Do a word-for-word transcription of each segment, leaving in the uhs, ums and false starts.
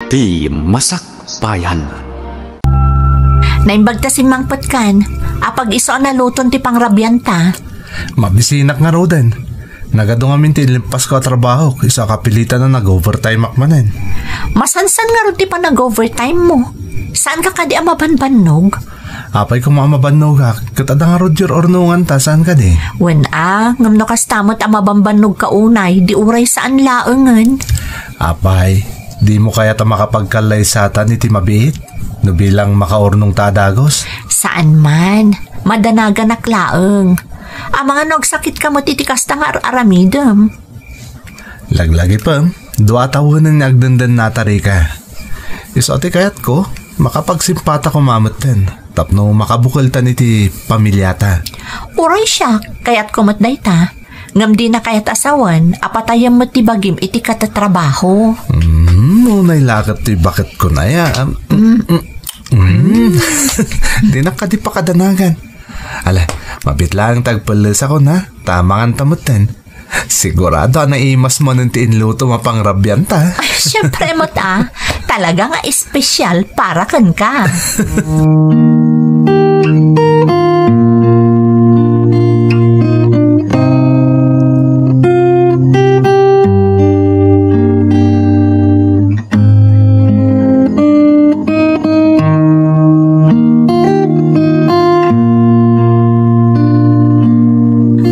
Ti Masakbayan. Naimbag ta simmangpetkan, apag isu a naluton ti pangrabianta. Mabisinak ngaruden. Nagadu ngamin ti inlimpasko a trabahok, isu a kapilitan a nag-overtime ak manen. Masansan ngarud ti panag-overtime mo. Saan ka kadi a mabanbannog? Apay koma a mabannogak, ket adda ngarud ti urnongan ta, saan kadi? Wen a, ngem no kasta met a mabanbannog ka unay, di uray saan laengen. Apay, dimo kayat a makapagkallaysatan iti mabiit? No bilang makaurnong ta a dagus? Saan man, madanaganak laeng. Amangan no agsakit ka met iti kasta nga ar-aramidem. Laglagipem, dua a tawenen nga agdendennata, Rika. Isu ti kayatko, makapagsimpata koma metten, tapno makabukeltan iti pamiliata. Uray siak, kayatko met dayta. Ngem dina kayat a sawen a patayem met ti bagim iti katatrabaho. Mm, unay la ket ti baketko na ya. Am, mm, mm, mm. Dinak kadi pakadanagan. Ala, mabiit laeng ta agpellesakon, ha? Ta amangan ta metten. Sigurado a naimas manen ti inlutom a pangrabianta. Ay, siyempre met a. Talaga nga espesyal para kenka.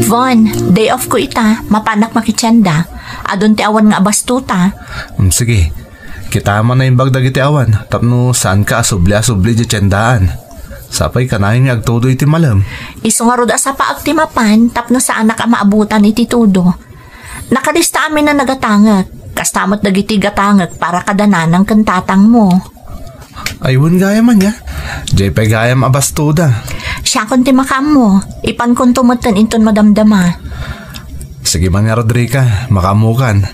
Von, day off ko ita, mapanak makitienda. Adun ti awan nga abasto ta. Mm, sige. Kita man naimbag dagiti awan, tapno saanka a subli a subli diay tiendaan. Sapay kanayon nga agtudo iti malem. Isu ngarud a sapaak ti mapan, tapno saanak a maabutan iti tudo. Nakalista amin a nagatangek, kasta met dagiti gatangek para kada nanang ken tatangmo. Ay, wen gayam ania. Diay pay gayam a bastoda. Siakon ti makaammo, ipankonto metten inton madamdama. Sige man nga, Rodriga, makaammokan.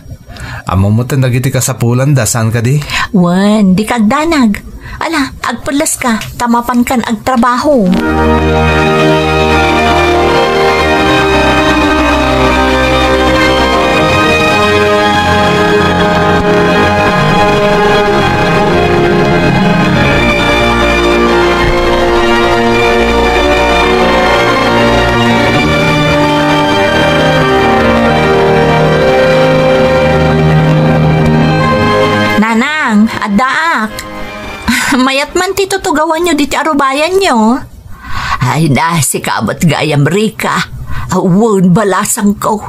Ammom metten dagiti kasapulanda, saan kadi? Wen, dika agdanag. Ala, agpelleska, ta mapankan agtrabaho. Nanang, addaak. Mayat man ti tutugawanyo diti arubayanyo. Ay na, sika met gayam, Rika. Awan balasangko.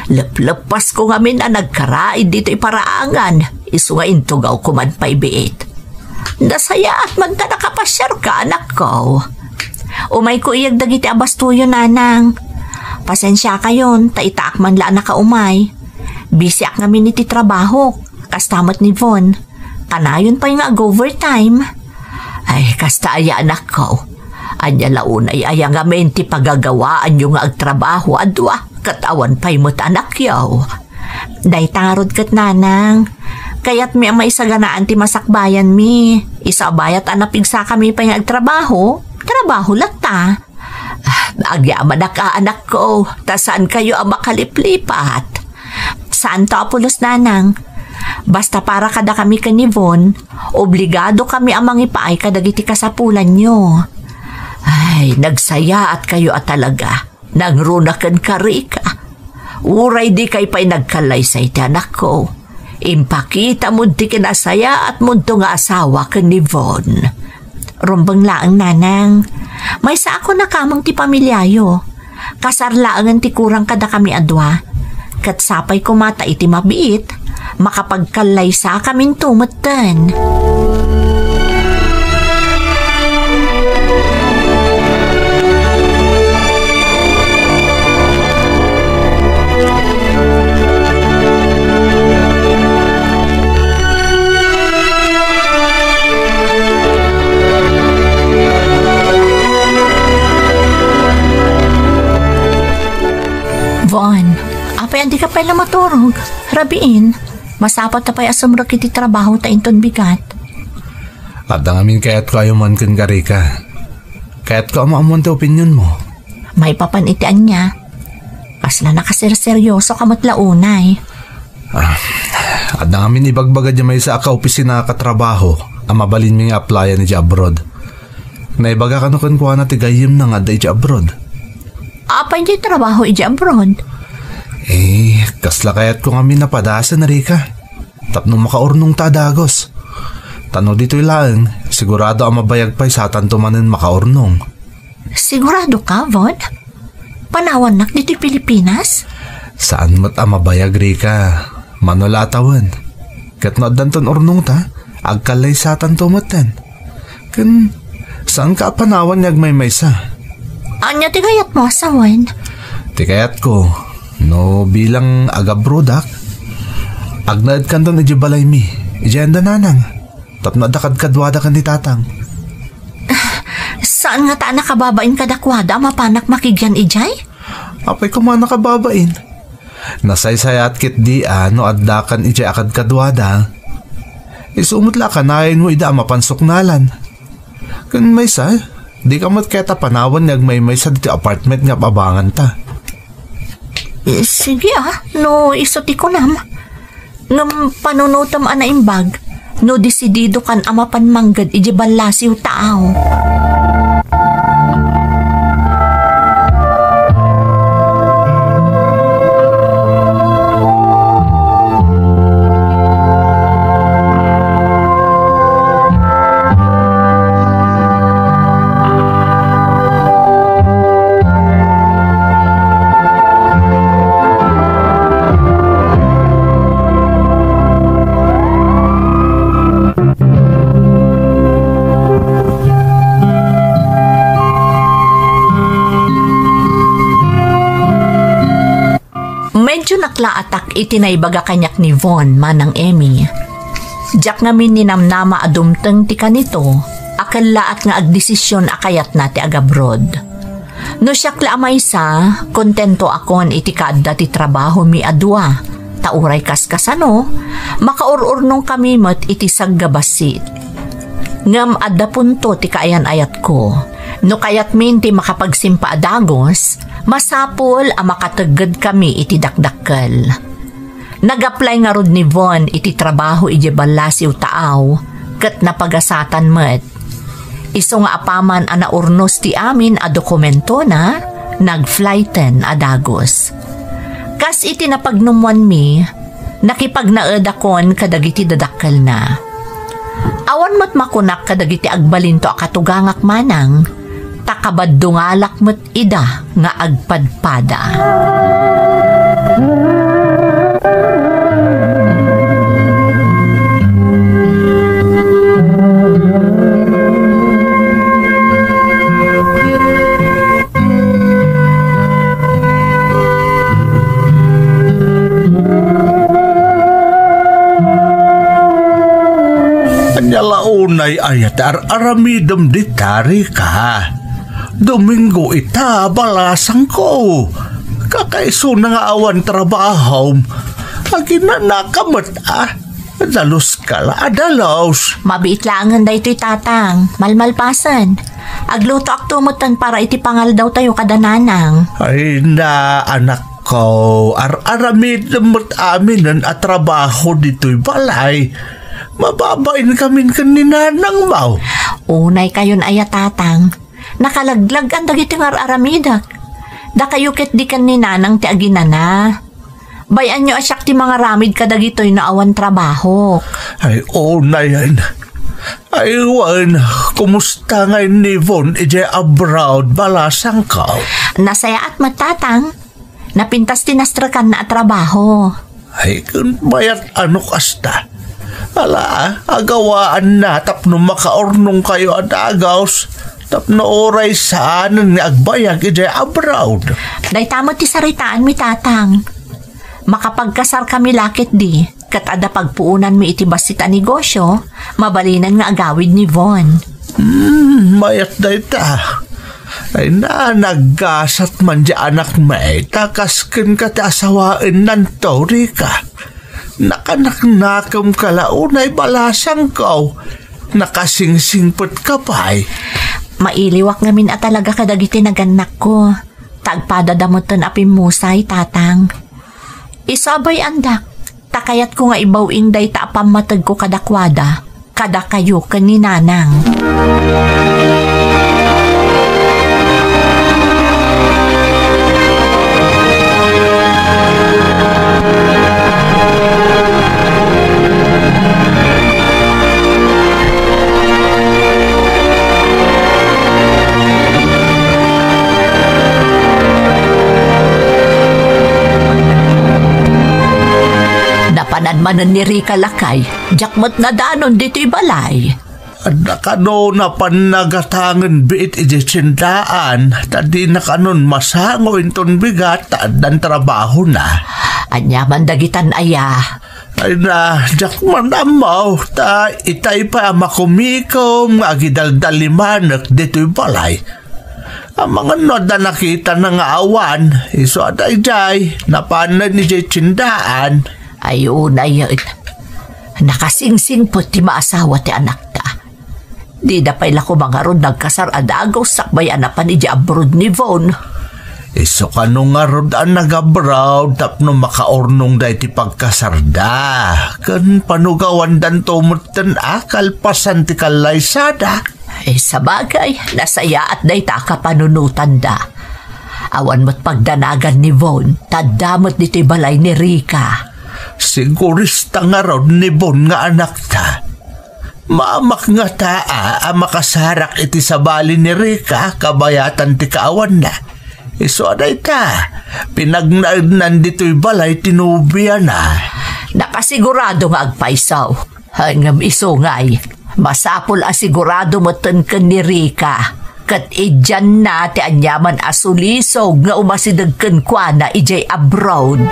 Lepleppasko ngamin a nagkaraid ditoy paraangan. Isu nga intugawko man pay biit. Nasayaat man ta nakapasiarka, anakko. Umayko iyeg dagiti abastoyo, nanang. Pasensiakayon, ta itaak man la a nakaumay. Bisiak ngamin iti trabahok, kasta met ni Von. Kanayon pay nga ag-overtime. Ay, kasta aya, anakko. Ania la unay aya ngamin ti pagagawaanyo nga agtrabaho a dua, ket awan pay met anakyo? Dayta ngarud ket, nanang, kayatmi a maisaganaan ti masakbayanmi. Isu a bayat a napigsakami pay nga agtrabaho, trabaho latta. Ah, agyamanak a, anakko, ta saankayo a makaliplipat. Saanto a pulos, nanang. Basta para kadakami ken ni Von, obligado kami a mangipaay kadagiti kasapulanyo. Ay, nagsayaatkayo a talaga. Nangruna kenka, Rika. Uray dikay pay nagkallaysay ti anakko, impakitamon ti kinasayaatmonto nga asawa ken ni Von. Rumbeng laeng, nanang. Maysa a kunak amang ti pamiliayo. Kasar laengen ti kurang kadakami a dua. Ket sapay koma ta iti mabiit, makapagkallaysakaminto metten. Von, apay a dika pay la maturog? Rabiin, masapul ta pay a sumrek iti trabaho ta inton bigat. Adda ngamin kayatko a ayuman kenka, Rika. Kayatko a maammuan ti opinionmo. Maipapan iti ania? Kasla nakaserseryoso ka met la unay. Ah, Adda ngamin ibagbaga diay maysa a kaopisina a katrabaho a mabalinmi nga applyan idiay abroad. Naibaga kano kenkuana ti gayyemna nga adda idiay abroad. Apay diay trabaho idiay abroad? Eh, kasla kayatko ngamin a padasen, Rika. Tapno makaurnongta a dagus. Ta no ditoy laeng, sigurado a mabayag pay satanto manen makaurnong. Sigurado ka, Von? Panawannak ditoy Pilipinas? Saan met a mabayag, Rika. Mano la a tawen. Ket no addanton urnongta, agkallaysatanto metten. Ken, saanka a panawan nga agmaymaysa? Ania ti kayatmo a sawen? Ti kayatko, no bilang agabroadak, agnaedkanton idiay balaymi, idiay anda nanang. Tapno adda kadkaduada ken ni tatang. Saan ngata a nakababain kadakuada a mapanak makigian idiay? Apay koma a nakababain? Nasaysayaat ketdi a no addakan idiay a kadkaduada. Isu met la a kanayon mo ida a mapan suknalan. Ken maysa, dika met kayat a panawan nga agmaymaysa ditoy apartment nga ab-abanganta. Eh, sige a, no isu ti kunam. Ngem panunotem a naimbag, no desididokan a mapan mangged idiay ballasiw taaw. Medyo naklaatak iti naibaga kaniak ni Von, Manang Emmy. Diak ngamin ninamnama a dumteng ti kanito a kellaat nga agdesision a kayatna ti agabroad. No siak la a maysa, kontento akon iti kaadda ti trabahomi a dua, ta uray kaskasano, makaur-urnongkami met iti sagga bassit. Ngem adda punto ti kaayan-ayatko. No kayatmin ti makapagsimpa a dagus, masapul a makateggedkami iti dakdakkel. Nag-apply ngarud ni Von iti trabaho idiay ballasiw taaw, ket napagasatan met. Isu nga apaman a naurnos ti amin a dokumentona, nag-flighten a dagus. Kas iti napagnumoanmi, nakipagnaedakon kadagiti dadakkelna. Awan met makunak kadagiti agbalinto a katugangak manang, ta kabaddungalak met ida nga agpadpada. Ania la unay aya ti ar-aramidem dita, Rika? Domingo ita, balasangko. Kakaisuna nga awan trabahom. Aginanaka met, a? Daluska la a dalus. Mabiit laengen daytoy, Tatang. Malmalpasen. Aglutoakto metten para iti pangaldawtayo kada nanang. Ay na, anakko. Ar-aramidem met aminen a trabaho ditoy balay. Mababainkamin ken ni nanangmo. Unaykayon aya, Tatang. Nakalaglag-an dagiti ngar-aramidek. Dakayo ketdi ken ni nanang ti aginana. Bay-anyo a siak ti mangaramid kadagitoy no awan trabahok. Ay, unayen. Ay, wen, kumusta ngay ni Von idiay abroad, balasangko? Nasayaat met, Tatang. Napintas ti nastrekanna a trabaho. Ay, ken mayat a no kasta. Ala, agawaanna tapno makaurnongkayo a dagus, tapno uray saanen nga agbayag idiay abroad. Dayta met ti saritaanmi, Tatang. Makapagkasarkami la ketdi, ket adda pagpuonanmi iti bassit a negosio, mabalinen nga agawid ni Von. Hmm, mayat dayta. Ay na, naggasat man di anakmi, ta kas kenka ti asawaennanto, Rika. Nakanaknakemka la unay, balasangko. Nakasingsingpetka pay. Mailiwak ngamin a talaga kadagiti nagannakko. Ta agpadada metten a pimmusay, Tatang. Isu a bay-andak, Ta kayatko nga ibaw-ing dayta a pammategko kadakuada, kadakayo ken ni Nanang. Napanan manen ni Rica, lakay, diak met nadanon ditoy balay. Adda kano napan nagatangen biit idiay tiendaan, ta dina kanon masango inton bigat ta addan trabahona. Ania man dagitan aya? Ay na, diak man ammo, ta itay pay a makumikom nga agidaldalimanek ditoy balay. Amangan no adda nakitana nga awan, isu a daydiay, napanen idiay tiendaan. Ay, unay, nakasingsingpet ti maasawa ti anakta. Dida pay la koma ngarud nagkasar a dagus sakbay a napan idiay abroad ni Von. Isu kano ngarud a nag-abroad tapno makaurnong daytoy pagkasarda, ken panugawandanto metten a kalpasan ti kallaysada. Ay, sabagay, nasayaat dayta a kapanunotanda. Awan met pagdanagan ni Von, ta adda met ditoy balay ni Rica. Sigurista ngarud ni Von nga anakta. Maamak ngata a makasarak iti sabali ni Rica kabayatan ti kaawanna. Isu a dayta, pinagnaednan ditoy balay ti nobiana. Nakasigurado nga agpayso. Ngem isu ngay, masapul a sigurado metten ken ni Rica, ket idianna ti aniaman a sulisog nga umasideg kenkuana idiay abroad.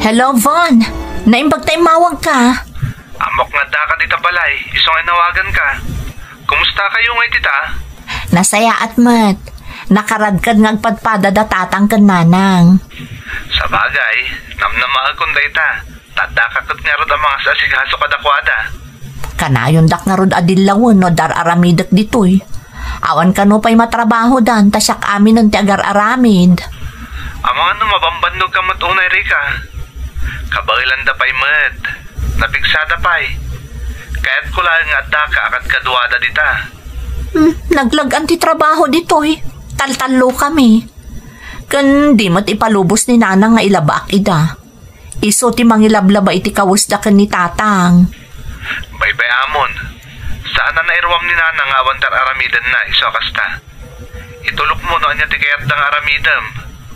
Hello, Von. Naimbag ta immawagka. Ammok nga addaka dita balay, isu nga inawaganka. Kumusta kayo ngay dita? Nasayaat met. Nakaradkad nga agpadpada da tatang ken nanang. Sabagay, namnamaekon dayta. Ta addaka ket ngarud a mangasikaso kadakuada. Kanayondak ngarud a dillawen no adda ar-aramidek ditoy. Awan kano pay matrabahodan ta siak aminen ti agar-aramid. Amangan no mabambannogka met unay, Rica. Kabaelanda pay met. Napigsada pay. Kayatko laeng nga addaka a kadkaduada dita. Hmm, naglag-an ti trabaho ditoy. Taltallokami. Ken di met ipalubos ni Nanang nga ilabaak ida. Isu ti mangilablaba iti kawesda ken ni Tatang. Baybay-amon. Saan a nairuam ni Nanang nga awan ti ar-aramidenna, isu a kasta. Itulokmo no ania ti kayatda nga aramidem.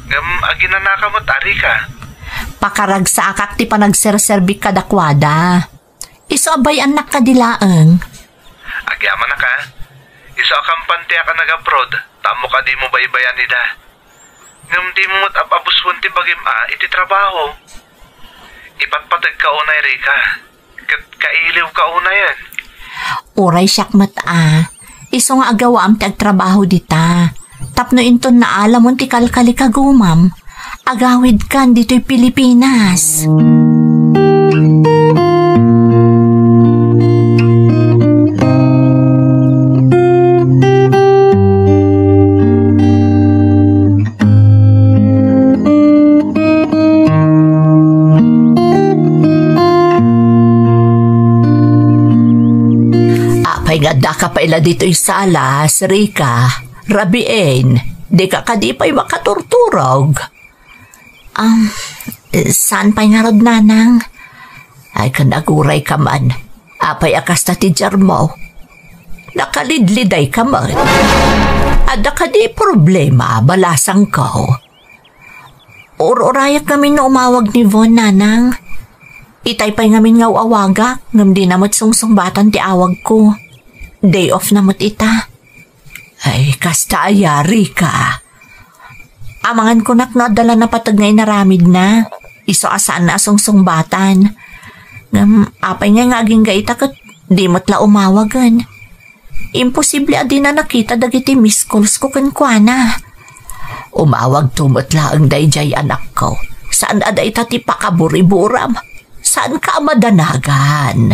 Ngem aginanaka met, Rica. Pakaragsakak ti panagserserbik kadakuada. Isu a bay-annak kadi laeng. Agyamanak a. Isu a kampantiak a nag-abroad, ta ammok a dimo baybayan ida. Ngem dimo met ab-abusuen ti bagim a iti trabaho. Ipatpategka unay, Rica. Ket kailiwka unayen. Uray siak met a. Isu nga agawaam ti agtrabaho dita. Tapno inton naalamon ti kalkalikagumam, agawidkan ditoy Pilipinas. Apay nga addaka pay la ditoy sala, Rica? Rabiin, dika kadi pay makaturturog? Um, saan pay ngarud, Nanang? Ay, ken agurayka man. Apay a kasta ti diarmo? Nakalidlidayka man. Adda kadi problema, balasangko? Ur-urayak ngamin no umawag ni Von, Nanang. Itay pay ngamin nga aw-awagak, ngem dina met sungsungbatan ti awagko. Day off na met ita. Ay, kasta aya, Rica. Amangan kunak no adda la napateg nga inaramidna. Isu a saan a sungsungbatan. Ngem, apay ngay nga agingga ita ket di met la umawagen? Imposible a dina nakita dagiti miss calls ko kenkuana. Umawagto met laeng daydiay, anakko. Saan a dayta ti pakaburiburam. Saanka a madanagan.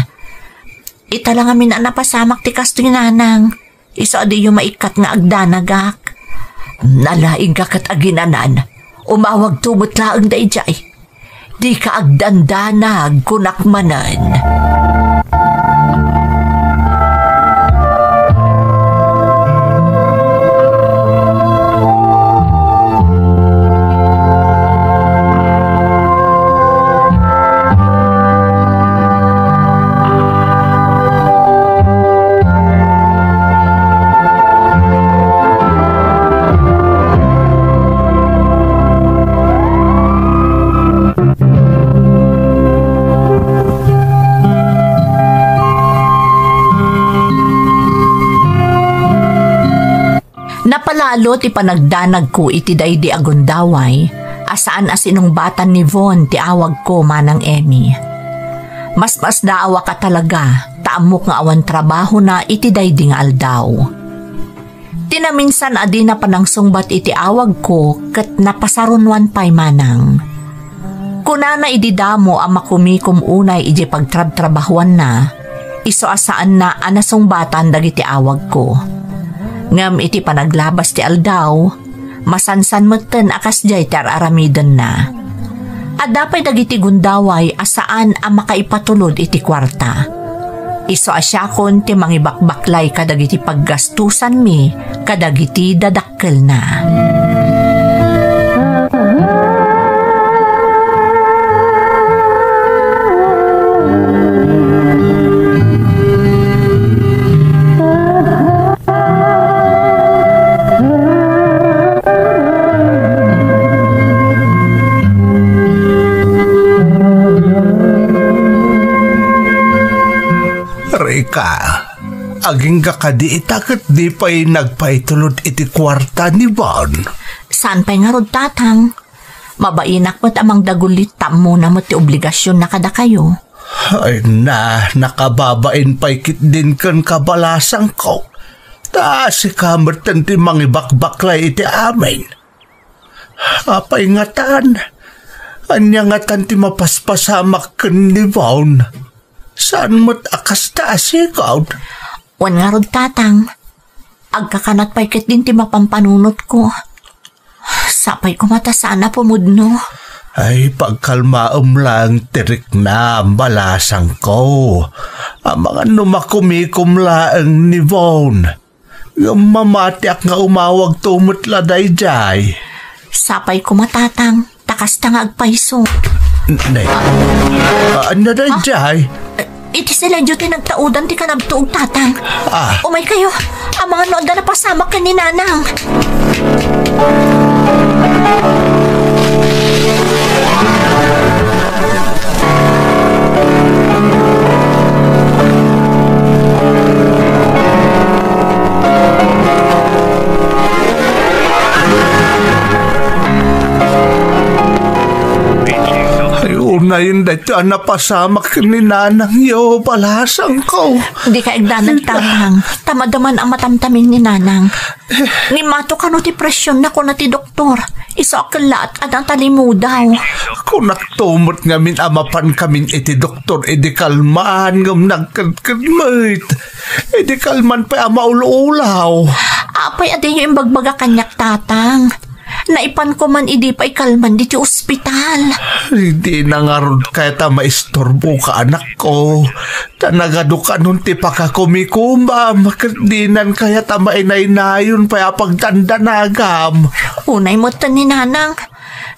Ita la ngamin a napasamak ti kastoy, nanang. Isu a diyo maikkat nga agdanagak. Nalaingka ket aginanan. Umawagto met laeng daydiay. Dika agdandanag, kunak manen. Napalalo ti panagdanagko iti daydi a gundaway a saan a sinungbatan ni Von ti awagko, Manang Emmy. Masmasdaawak a talaga ta ammok nga awan trabahona iti daydi nga aldaw. Ti naminsan a dina panangsungbat iti awagko ket napasarunoan pay manang. Kunana idi damo a makumikom unay idiay pagtrabtrabahuanna, isu a saanna a nasungbatan dagiti awagko. Ngem iti panaglabas ti aldaw, masansan metten a kasdiay ti ar-aramidenna. Adda pay dagiti gundaway a saan a makaipatulod iti kuarta. Isu a siakon ti mangibakbaklay kadagiti paggastusanmi kadagiti dadakkelna. Rika, agingga kadi ita ket di pay nagpaitulod iti kuarta ni Bon? Saan pay ngarud, Tatang? Mabainak met a mangdagullit ta ammona met ti obligasionna kadakayo. Ay na, nakababain pay ketdin kenka, balasangko. Ta sika metten ti mangibakbaklay iti amin. Apay ngatan? Ania ngatan ti mapaspasamak ken ni Von? Saan met a kasta a sigud? Wen ngarud, Tatang. Agkakanat pay ketdin ti mapampanunotko. Sapay koma ta saan a pumudno. Ay, pagkalmaem laeng ti riknam, balasangko. Amangan no makumikom laeng ni Von. Ngem mamatiak nga umawagto met la daydiay. Sapay koma, Tatang, ta kasta nga agpayso. N-, nay. Ah, ania daydiay? Eh, iti silencio ti nagtaudan ti kanabtuog, Tatang. Ah. Umaykayo, amangan no adda napasamak ken ni Nanang. Ay, unayen daytoy a napasamak ken ni Nanangyo, balasangko. Dika agdanag, Tatang. Ta madaman a matamtamin ni Nanang. Ni Mato kano ti presionna, kuna ti doktor. Isu a kellaat a natalimudaw. Kunakto met ngamin a mapankamin iti doktor idi kalman ngem nagkedked met. Idi kalman pay a maul-ulaw. Apay a diyo imbagbaga kaniak, Tatang? Naipanko man idi pay kalman ditoy ospital. Dina ngarud kayat a maisturboka, anakko. Ta nagadu kanon ti pakakumikomam, ket dinan kayat a mainaynayon pay a pagdandanagam. Unay metten ni Nanang,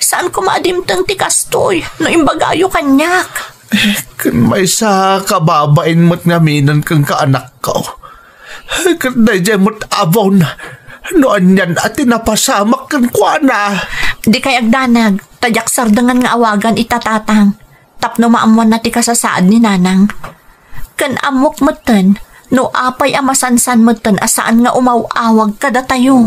saan koma a dimteng ti kastoy no imbagayo kaniak. Eh, ken maysa, kababain met ngaminen kenka, anakko. Eh, ket daydiay met a Von, no anian a ti napasamak kenkuana. Dikay agdanag, ta diak sardengan nga awagan ita, Tatang. Tapno maammoanna ti kasasaad ni Nanang. Ken ammok metten no apay a masansan metten a saan nga umaw-awag kadatayo.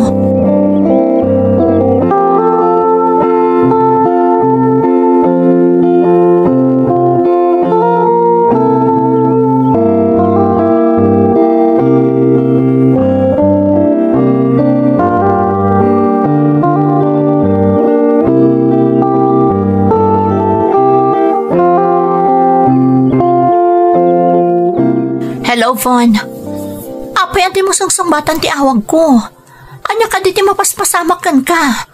Hello, Von. Apay, adi mo sungsungbatan ti awagko? Ania kadi ti mapaspasamak kenka?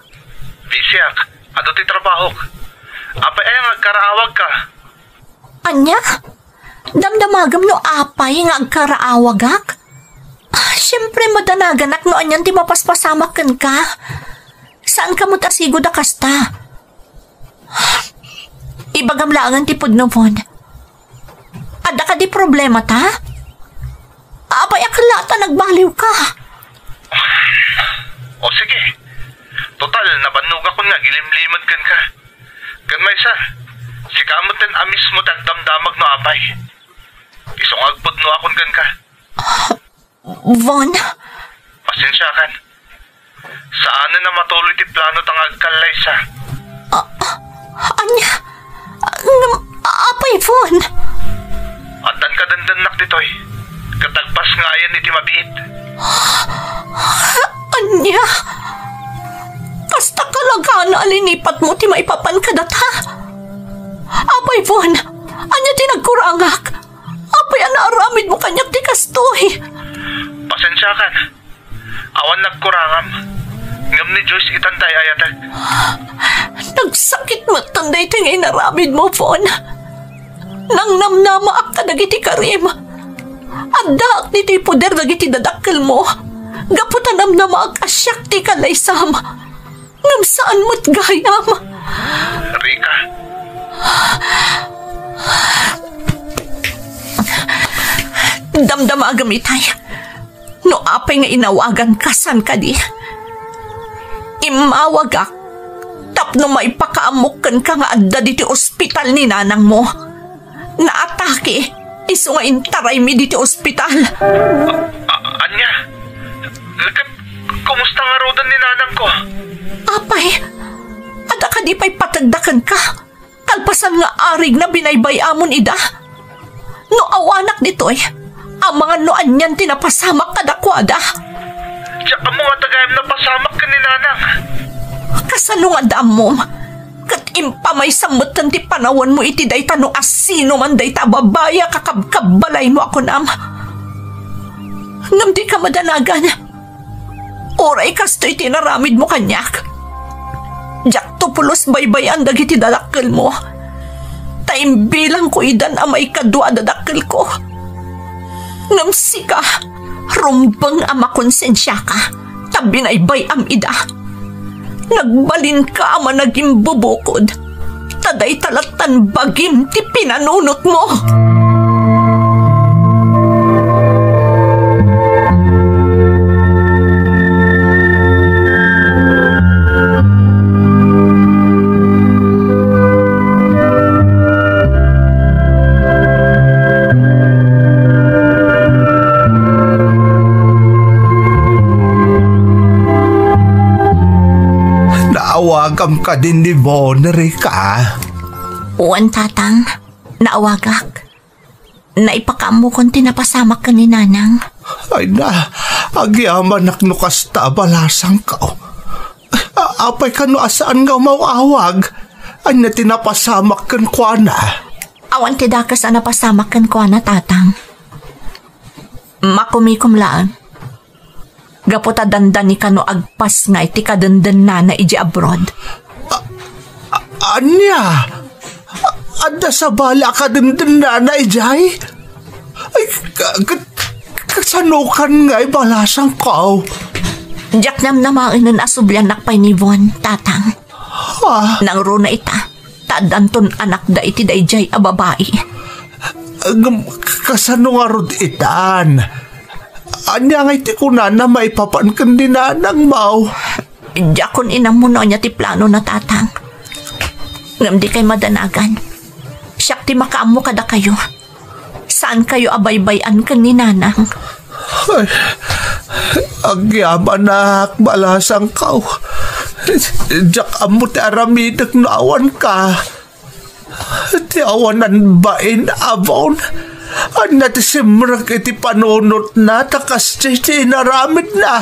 Bisiak. Adu ti trabahok. Apay aya nga agkaraawagka? Ania? Damdamagem no apay nga agkaraawagak? Ah, siempre, madanaganak no anian ti mapaspasamak kenka. Saan kamo ti asigud a kasta? Ibagam laengen ti pudno, Von. Adda kadi problema ta? Apay a kala ta nagbaliwka? O sige. Total, nabannogakon nga agilimlimed kenka. Ken maysa, sika metten a mismo ti agdamdamag no apay. Isu nga agpudnoakon kenka. Von? Pasensiakan. Saanen a matuloy ti plano ta nga agkallaysa. Ah, ah, ania? Ngem, apay, Von? Addan kadendennak ditoy. Ket agpasngayen iti mabiit. Ania? Kasta kalagana a linipatmo ti maipapan kadata? Apay, Von, ania ti nagkurangak? Apay a naaramidmo kaniak ti kastoy? Pasensiakan. Awan nagkurangam. Ngem ni Joyce itan ti ay-ayatek. Nagsakit metten daytoy nga inaramidmo, Von. Nangnamnamaak kadagiti karim. Addaak ditoy poder dagiti dadakkelmo. Gapu ta namnamaak a siak ti kalaysam. Ngem saan met gayam. Rika. Damdamagem itay. No apay nga inawaganka, saan kadi? Immawagak tapno maipakaammok kenka nga adda ditoy ospital ni nanangmo. Naatake, isu nga intaraymi ditoy ospital. A-, ania? Ket kumusta ngaruden ni nanangko? Apay, adda kadi pay pategda kenka? Kalpasan nga arigna binaybay-amon ida? No awanak ditoy, amangan no anian ti napasamak kadakuada. Diak ammo nga adda gayam napasamak ken ni nanang. Kasano nga adda ammom? Ket impamaysam metten ti panawenmo iti dayta no asino man dayta a babai a kakabkabbalaymo a kunam. Ngem dika madanagan. Uray kastoy ti inaramidmo kaniak. Diakto pulos baybay-an dagiti dadakkelmo. Ta imbilangko idan a maikadua a dadakkelko. Ngem sika, rumbeng a makonsensiaka, ta binaybay-am ida. Nagbalinka a managimbubukod, ta dayta lattan bagim ti pinanunotmo. Naawagam kadi ni Von, Rika? Wen, Tatang. Naawagak. Naipakaammokon ti napasamak ken ni Nanang. Ay na, agyamanak no kasta a balasangko. A-, apay kano a saan nga umaw-awag? Ania ti napasamak kenkuana? Awan ti dakes a napasamak kenkuana, Tatang. Makumikom laeng. Gapu ta dandani kano agpasngay ti kadendennana idiay abroad. A-, a-, ania? A-, adda sabali a kadendennana idiay? Ay, ka-, ka-, kasanokan ngay balasangko? Diak namnamaenen a subliannak pay ni Von, Tatang. Ah. Nangruna ita, ta addanton anakda iti daydiay a babai. Ngem, kasano ngarud itan? Ania ngay ti kunana maipapan ken ni nanangmo? Diakon inammo no ania ti planona, Tatang. Ngem dikay madanagan. Siak ti makaammo kadakayo. Saankayo a baybay-an ken ni Nanang. Ay, agyamanak, balasangko. Diak ammo ti aramidek no awanka. Ti awanan bain, Avon. Ania ti simrek iti panunotna ta kasdi ti inaramidna?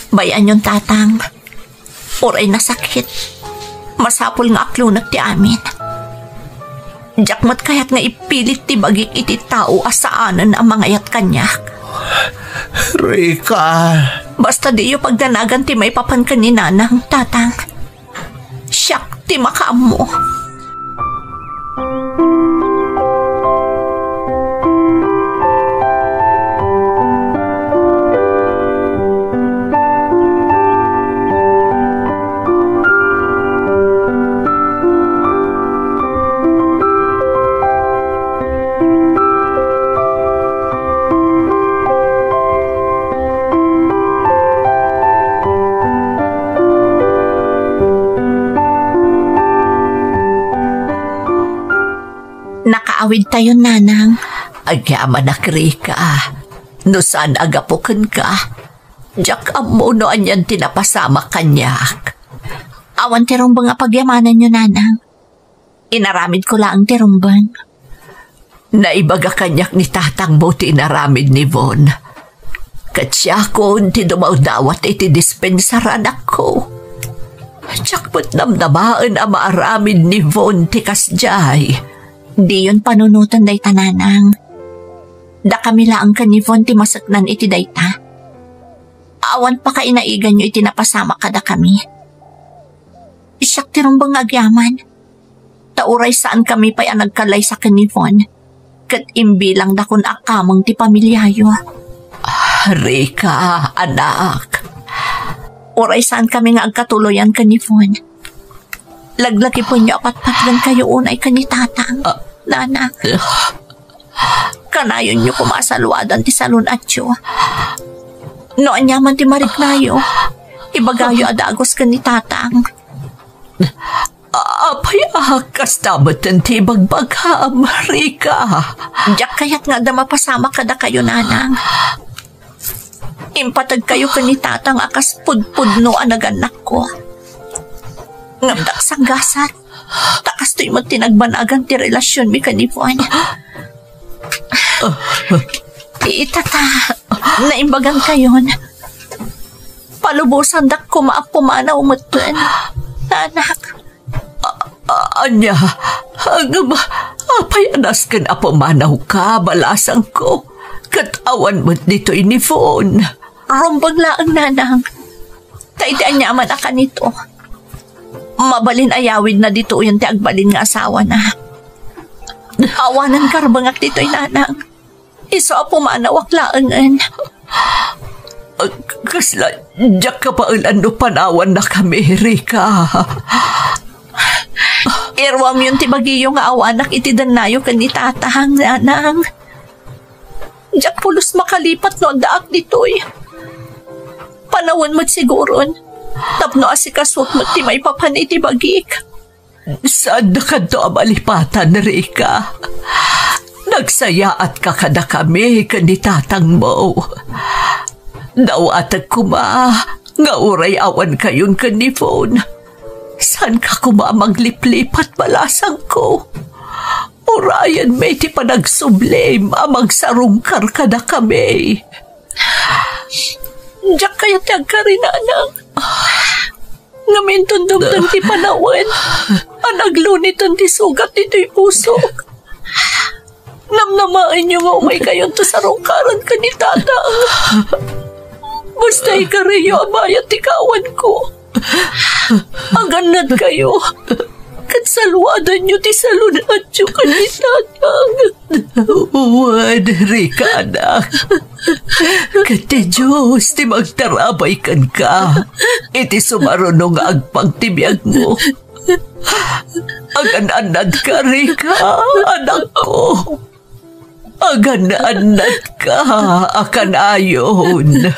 Bay-anyon, Tatang. Uray nasakit, masapul nga aklonek ti amin. Diak met kayat nga ipilit ti bagik iti tao a saanen a mangayat kaniak. Rika. Basta diyo pagdanagan ti maipapan ken ni Nanang, Tatang. Siak ti makaammo. Nakaawidtayon, Nanang. Agyamanak, Rika. No saan a gapu kenka, diak ammo no anian ti napasamak kaniak. Awan ti rumbeng a pagyamananyo, Nanang. Inaramidko laeng ti rumbeng. Naibaga kaniak ni tatangmo ti inaramid ni Von. Ket siakon ti dumawdawat iti dispensar, anakko. Diak met namnamaen a maaramid ni Von ti kasdiay. Diyon panunoten dayta, Nanang. Dakami laeng ken ni Von ti maseknan iti dayta. Awan pakainaiganyo iti napasamak kadakami. Siak ti rumbeng nga agyaman. Ta uray saankami pay a nagkalaysa ken ni Von, ket imbilangdakon a kameng ti pamiliayo. Ah, Rika, anak. Uray saankami nga agkatuloyan ken ni Von, laglagipenyo a patpatgenkayo unay ken ni Tatang, Ah. Nanang. Kanayonyo koma a saluadan ti salun-atyo. No aniaman ti mariknayo, ibagayo a dagus ken ni Tatang. Apay a kasta met ti ibagbagam, Rika? Diak kayat nga adda mapasamak kadakayo, Nanang. Impategkayo ken ni Tatang a kas pudpudno a nagannakko. Ngem diak sanggasat, ta kastoy met ti nagbanagan ti relasionmi ken ni Juan. Ita ta, naimbagankayon. Palubosandak koma a pumanaw metten, anak. A-, ania? Ngem, apay a nasken a pumanawka, balasangko? Ket awan met ditoy ni Von. Rumbeng laeng, Nanang. Ta iti aniaman a kanito, mabalin a yawidna ditoyen ti agbalin nga asawana. Awanen karbengak ditoy, Nanang. Isu a pumanawak laengen. Kasla diak kabaelan no panawannakami, Rika. Iruamyon ti bagiyo nga awanak iti dennayo ken ni Tatang, Nanang. Diak pulos makalipat no addaak ditoy. Panawen met siguron, tapno asikasuak met ti maipapan iti bagik. Saandakanto a malipatan, Rika. Nagsayaatka kadakami ken ni tatangmo. Dawatek koma nga uray awankayon ken ni Von, saanka koma a magliplipat, balasangko. Urayenmi ti panagsublim a magsarungkar kadakami. Diak kayat ti agkari, Nanang. Ngem inton dumteng ti panawen a nagluniten ti sugat ditoy pusok, namnamaenyo nga umaykayonto sarungkaran ken ni Tatang. Basta ikariyo a bayat ti kawanko. Agannadkayo, ket saluadanyo ti salun-atyo ken ni Tatang. Wen, Rika, anak. Ket ti Dios ti magtarabay kenka iti sumaruno nga agpang ti biagmo. Agan-annadka, Rika, anakko. Agan-annadka a kanayon.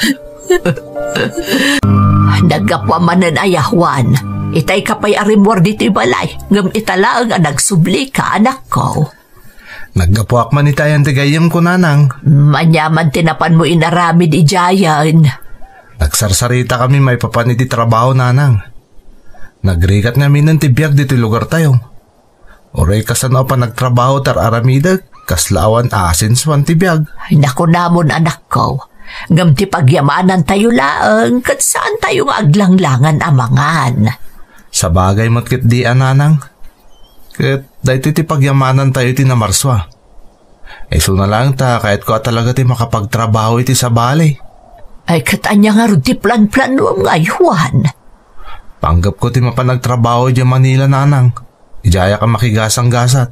Naggapuam manen aya, Juan. Itayka pay a rimmuar ditoy balay, ngem ita laeng a nagsublika, anakko. Naggapuak man itayan ti gayyemko, Nanang. Aniaman ti napanmo inaramid idiayen? Nagsarsaritakami maipapan iti trabaho, Nanang. Nagrigat ngaminen ti biag ditoy lugartayo. Uray kasano a panagtrabaho ti ar-aramidek, kasla awan asensoan ti biag. Ay, nakunamon, anakko. Ngem ti pagyamanantayo laeng, ket saantayo nga aglanglangan a mangan. Sabagay met ketdi a, Nanang. Ket daytoy ti pagyamanantayo iti Namarsua. Isuna laeng ta kayatko a talaga ti makapagtrabaho iti sabali. Ay, ket ania ngarud ti planplanuem ngay, Juan? Panggepko ti mapan agtrabaho idiay Manila, nanang. Idiayak a makigasanggasat.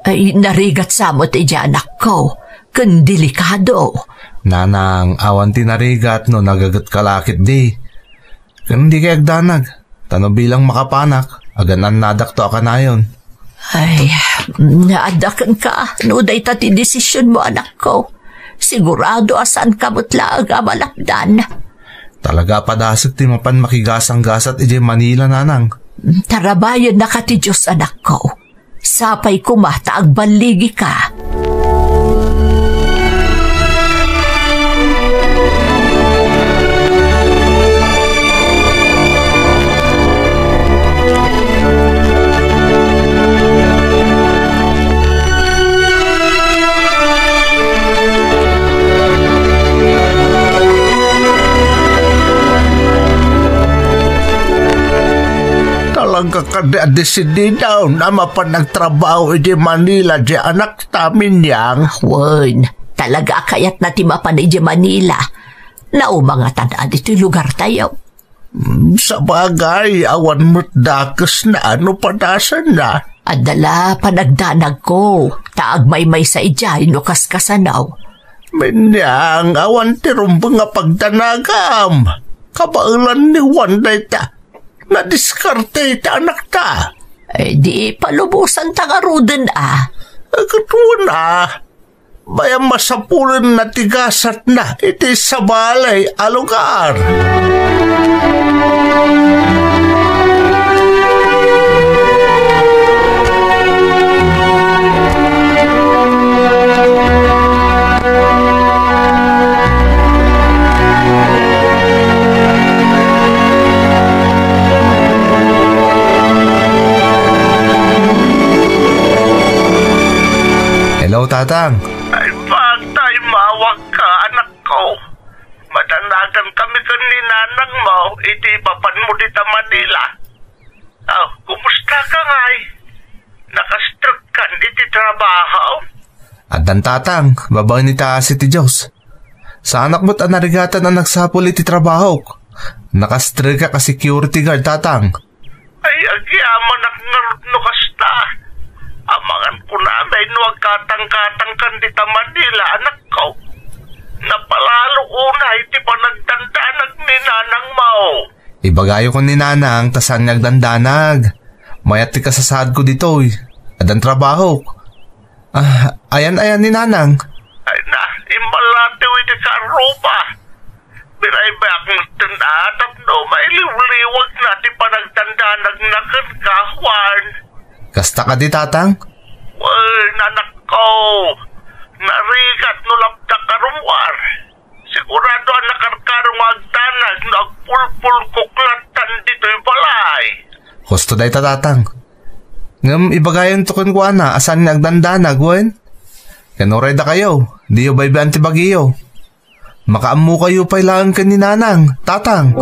Ay, narigat sa met idiay anakko, ken delikado. Nanang, awan ti narigat no nagagetka la ketdi. Ken dikay agdanag, ta no bilang makapanak, agan-annadakto a kanayon. Ay, adda kenka no dayta ti desisionmo, anakko. Sigurado a saanka met laeng a malapdan. Talaga a padasek ti mapan makigasanggasat idiay Manila, nanang. Tarabayennaka ti Dios, anakko. Sapay koma ta agballigika. Talaga kadi a desididam a mapan agtrabaho idiay Manila ti anakta, Minyang? Wen, talaga a kayatna ti mapan idiay Manila. Naumangatan a ditoy lugartayo. Mm, sabagay, awan met dakesna no padasenna. Adda la panagdanagko, ta agmaymaysa idiay no kaskasano. Minyang, awan ti rumbeng a pagdanagam. Kabaelan ni Juan dayta. Nadiskarte ti anakta. Eh, di palubosanta ngaruden a. Eh, ket wen a. Bay-am masapulenna ti gasatna iti sabali a lugar. Hello, Tatang. Ay, pagtaymawak ka, anak ko. Madanagan kami ken ni nanang mo iti ipapanmo dita Manila. Ah, kumusta ka ngay? Nakastrek kan iti trabaho? Addan, Tatang, babaen iti asi ti Dios. Saanak met a narigatan a nagsapul iti trabahok. Nakastrekak a security guard, Tatang. Ay, agyamanak ngarud no kasta. Amangan kunamay no agkatangkatang kan dita Manila, anakko. Napalalo unay ti panagdandanag ni nanang mo. Ibagayo ken ni nanang ta saan nga agdandanag. Mayat ti kasasaadko ditoy. Addan trabahok. Ah, ayan, ayan ni nanang. Ay na, immalatew iti karruba. Biraybayak metten a tapno mailiwliwagna ti panagdandanagna kenka, Juan. Kasta kadi, Tatang? Wen, anakko. Narigat no lapdak a rummuar. Sigurado a nakarkaro nga agdanag no agpulpulkok lattan ditoy balay. Husto dayta, Tatang. Ngem ibagayonto kenkuana a saan nga agdandanag, wen? Ken uray dakayo, diyo baybay-an ti bagiyo. Makaammokayo pay laeng ken ni Nanang, Tatang.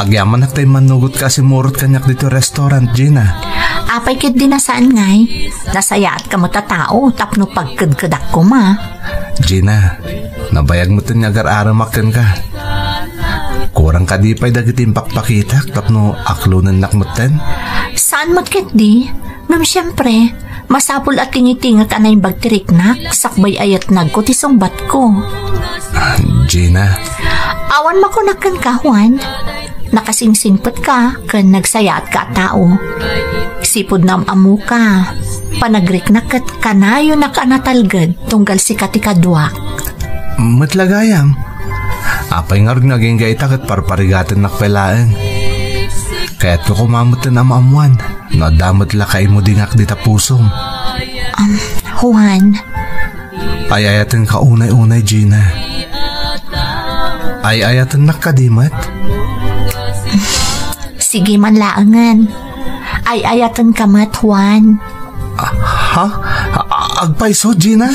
Agyamanak ta immannugotka a simmurot kaniak ditoy restaurant, Gina. Apay ketdi a saan ngay? Nasayaatka met a tao tapno pagkedkedak koma. Gina, nabayag metten nga agar-aramak kenka. Kurang kadi pay dagiti impakpakitak tapno aklonennak metten? Saan met ketdi? Ngem siempre, masapul a tingitingek a naimbag ti riknak sakbay a yatnagko ti sungbatko. Gina. Awan makunak kenka, Juan. Nakasingsingpetka ken nagsayaatka a tao. Sipud naam-ammoka, panagriknak ket kanayonak a natalged tunggal sika ti kaduak. Met la gayam. Apay ngarud nga agingga ita ket parparigatennak pay laeng? Kayatko koma metten a maammoan no adda met la kaimudingak dita pusom. Um, Juan, Ay-ayatenka unay-unay, Gina. Ay-ayatennak kadi met? Sige man laengen. Ay-ayatenka met, Juan. Ah, ha? A-, agpayso, Gina?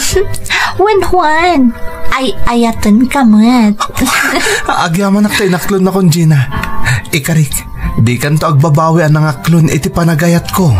Wen, Juan. Ay-ayatenka met. Agyamanak ta inaklonnakon, Gina. Ikarik, dikanto agbabawi a nangaklon iti panagayatko.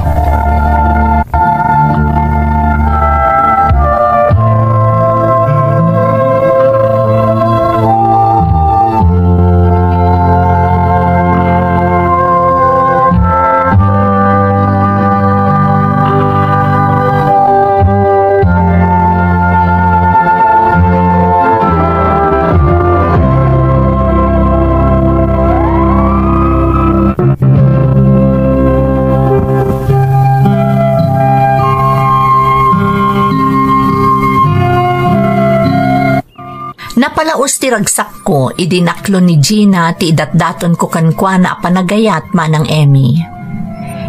Napalaus ti ragsakko idi naklon ni Gina ti idatdatonko kenkuana a panagayat, Manang Emmy.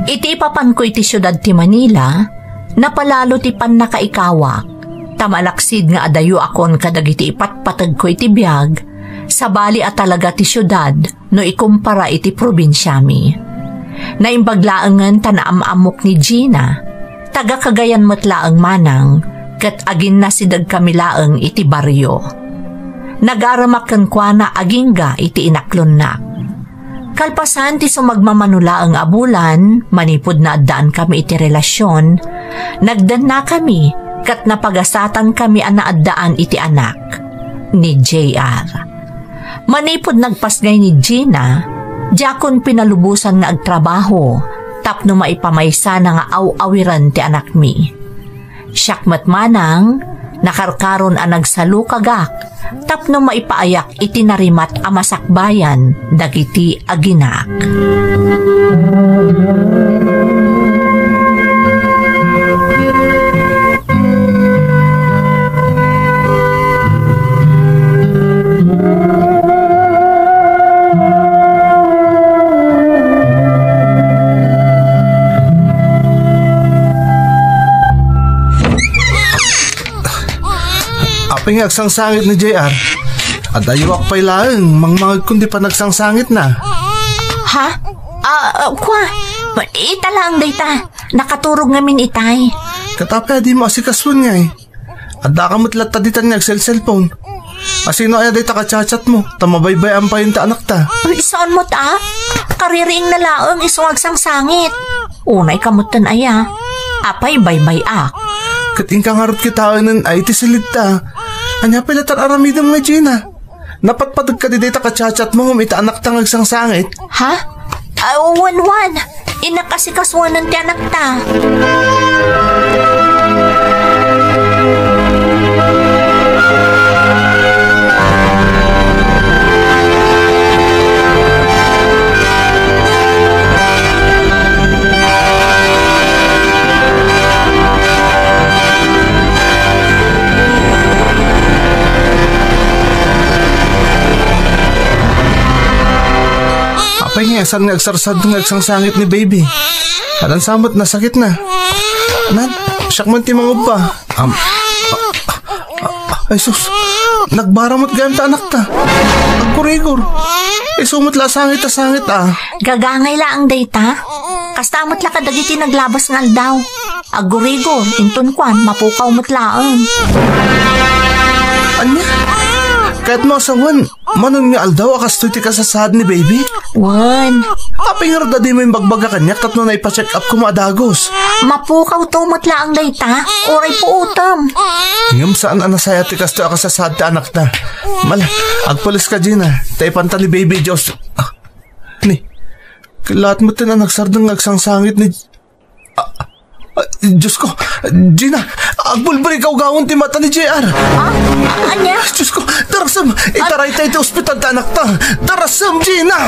Iti ipapanko iti siudad ti Manila, napalalo ti pannakaikawak, ta malaksid nga adayoakon kadagiti ipatpategko iti biag, sabali a talaga ti siudad no ikumpara iti probinsiami. Naimbag laengen ta naam-ammok ni Gina, taga Cagayan met laeng manang, ket aginnasidegkami laeng iti barrio. Nagaramak kenkuana agingga iti inaklonnak. Kalpasan ti sumagmamano laeng a bulan, manipud naaddaankami iti relasion, nagdennakami ket napagasatanmi a naaddaan iti anak, ni J R. Manipud nagpasngay ni Gina, diakon pinalubosan nga agtrabaho tapno maipamaysana nga aw-awiren ti anakmi. Siak met manang, nakarkaron a nagsalukagak tapno maipaayak iti narimat a masakbayan dagiti aginak. Apay nga agsangsangit ni J R? Adayoak pay laeng, mangmangegkon ti panagsangsangitna. Ha? Ah, ah, kua, ita laeng dayta. Nakaturog ngamin itay. Ket apay a dimo asikasuen ngay? Addaka met latta ditan nga agselselpon. Asino aya dayta kachatchatmo? Ta mabaybay-an pay ti anakta. Ay, saan met a? Kaririingna laeng isu nga agsangsangit. Unay ka metten aya. Apay baybay-ak? Ket inka ngarud kitaenen a iti silidta. Ania pay latta aramidem nga Gina? Napatpategka di dayta kachatchatmo ngem ita anakta nga agsangsangit? Ha? Ah, wen, wen. Innak asikasuanen ti anakta. Apay nga saan nga agsarsardeng nga agsangsangit ni baby? Adan sa met nasakitna. Nan, siak man ti mangubba. Am, a, a, a, ay sus, nagbara met gayam ta anakta. Agkurigor. Isu met la a sangit a sangit a. Gagangay laeng dayta. Kasta met la kadagiti naglabas nga aldaw. Agkurigor, inton kuan, mapukaw met laeng. Ania? Kayatmo a sawen, manon nga aldaw a kastoy ti kasasaad ni baby? Wen. Apay ngarud a dimo imbagbaga kaniak tapno naipa-check up koma a dagus? Mapukawto met laeng dayta, uray puotem. Ngem saan a nasayaat ti kastoy a kasasaad ti anakta. Mala, agpulis ka, Gina, ta ipanta ni baby Diyos. Ah, ni, laat met ti nagsardeng nga agsangsangit ni Ah, ah, Diyos ko, Gina, agbulbul ikawgawan ti mata ni J R. Ah? Ania? Diyos ko, darasem, itarayta iti ospital ti anakta. Darasem, Gina!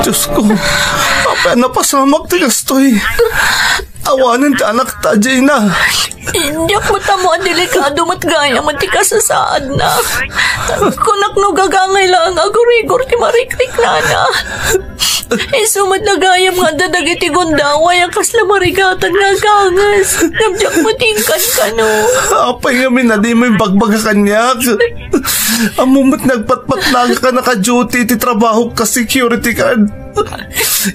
Diosko, apay a napasamak ti kastoy? Awanen ti anakta, Gina. Diak met ammo a delikado met gayam ti kasasaadna. Kunak no gagangay laeng a gurigor ti marikriknana. Isu met la gayam nga adda dagiti gundaway a kasla marigatan nga aganges. Ngem diak met inkankano. Apay ngamin a dimo imbagbaga kaniak? Ammom met nagpatpatnagak a naka-duty ti trabahok kas security guard.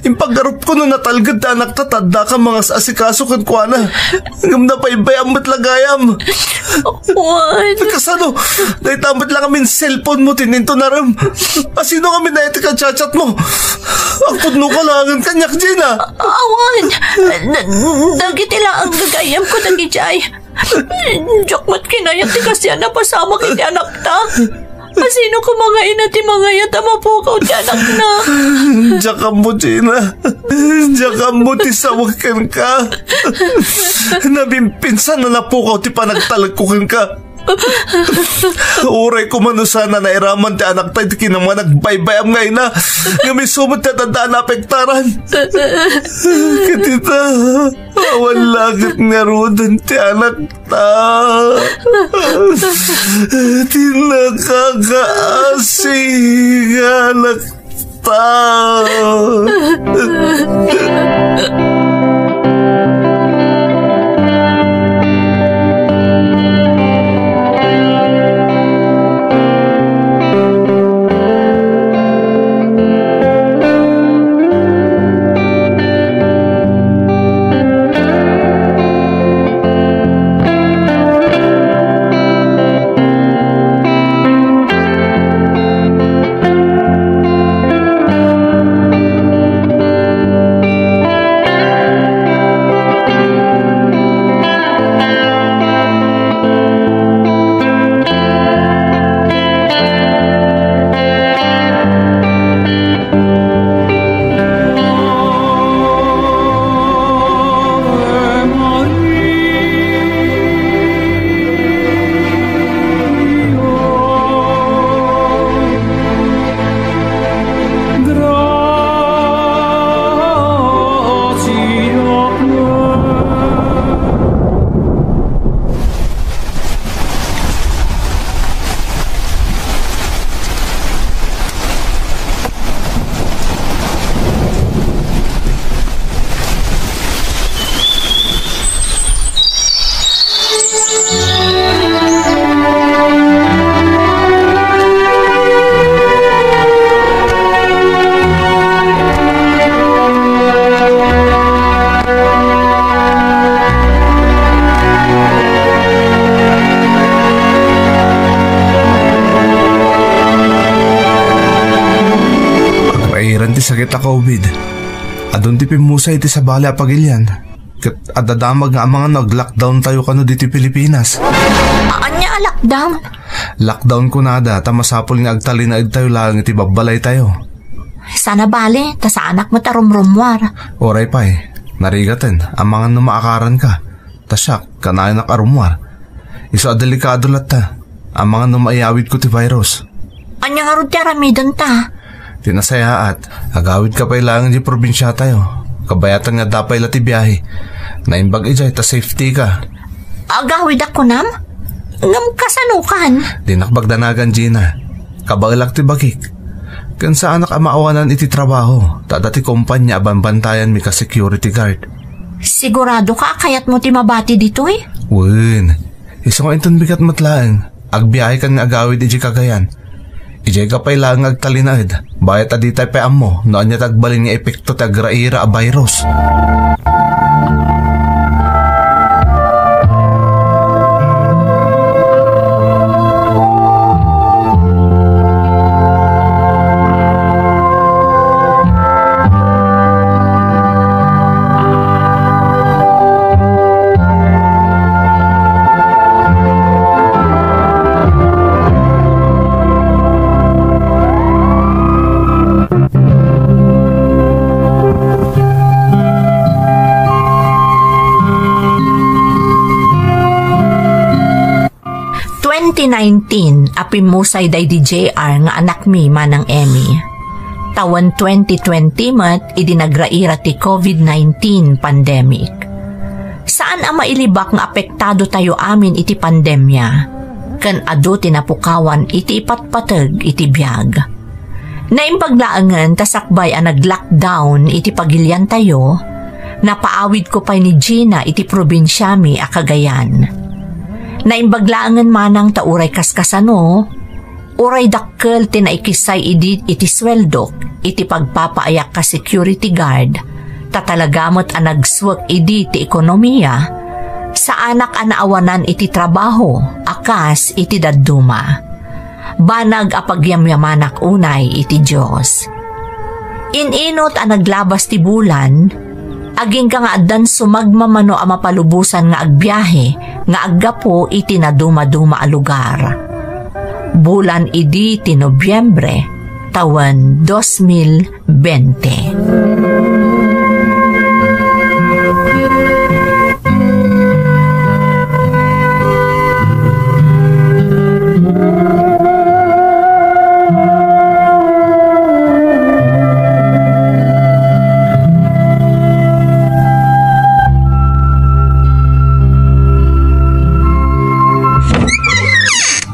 Impagarupko no natalged ti anakta ta addaka mangas-asikaso kenkuana. Ngem nabaybay-am met la gayam. Wen. Kasano? Dayta met la ngamin cellphone mo ti ninto narem. A sino ngamin dayta ti ka-chat-chat mo? Agpudno ka laengen kaniak, Gina. Awan. Da-, dagiti laeng gagayamko dagiti ay. Diak met kinayat ti kasian a napasamak iti anakta. Asino koma nga ina ti mangayat a mapukaw ti anakna? Diak ammo, Gina. Diak ammo ti sawek kenka. Nabimpinsan a napukaw ti panagtalekko kenka. Uray koma no saan a nairaman ti anakta iti kinamnama nga agbaybay-am nga ina, ngem isu met ti adda a naapektaran. Ket ita, awan la ket ngaruden ti anakta. Ti nakakaasi nga anakta. Agrairan ti sakit a covid. Adun ti pimmusay iti sabali a pagilian. Ket adda damag nga amangan no ag-lockdown tayo kano ditoy Pilipinas. Ania a lockdown? Lockdown kunada ta masapul nga agtalinaed tayo laeng iti babbalay tayo. Sana bale, ta saanak met a rumrummuar. Uray pay, narigaten, amangan no maakaran ka. Ta siak, kanayonak a rummuar. Isu a delikado latta. Amangan no maiyawidko ti virus. Ania ngarud ti aramidenta? Ti nasayaat, agawidka pay laeng idiay probinsiatayo. Kabayatan nga adda pay la ti biahe. Naimbag idiay ta safety ka. Agawidak kunam? Ngem kasanokan? Dinak bagdanagan, Gina. Kabaelak ti bagik. Ken saanak a maawanan iti trabaho, ta adda ti kompania a banbantayanmi kas security guard. Sigurado ka a kayatmo ti mabati ditoy? Wen. Isu nga inton bigat met laeng, agbiahekan nga agawid idiay Cagayan. Idiay ka pay laeng nga agtalinaed, bayat a ditay pay ammo no ania ti agbalin nga epekto ti agraira a virus. Twenty nineteen a pimmusay daydi J R nga anakmi, Manang Emmy. Tawen twenty twenty met idi nagraira ti covid nineteen pandemic. Saan a mailibak nga apektado tayo amin iti pandemia, ken adu ti napukawan iti ipatpateg iti biag. Naimbag laengen ta sakbay a nag-lockdown iti pagiliantayo, napaawidko pay ni Gina iti probinsiami a Cagayan. Naimbag laengen manang ta uray kaskasano, uray dakkel ti naikisay idi iti sueldok iti pagpapaayak ka security guard, ta talaga met a nagsuek idi ti ekonomia, saanak a naawanan iti trabaho a kas iti dadduma. Banag a pagyamyamanak unay iti Dios. In-inot a naglabas ti bulan, agingga nga addan sumagmamano a mapalubosan nga agbiahe nga aggapu iti nadumaduma a lugar. Bulan idi ti Nobyembre, tawen dos mil bente.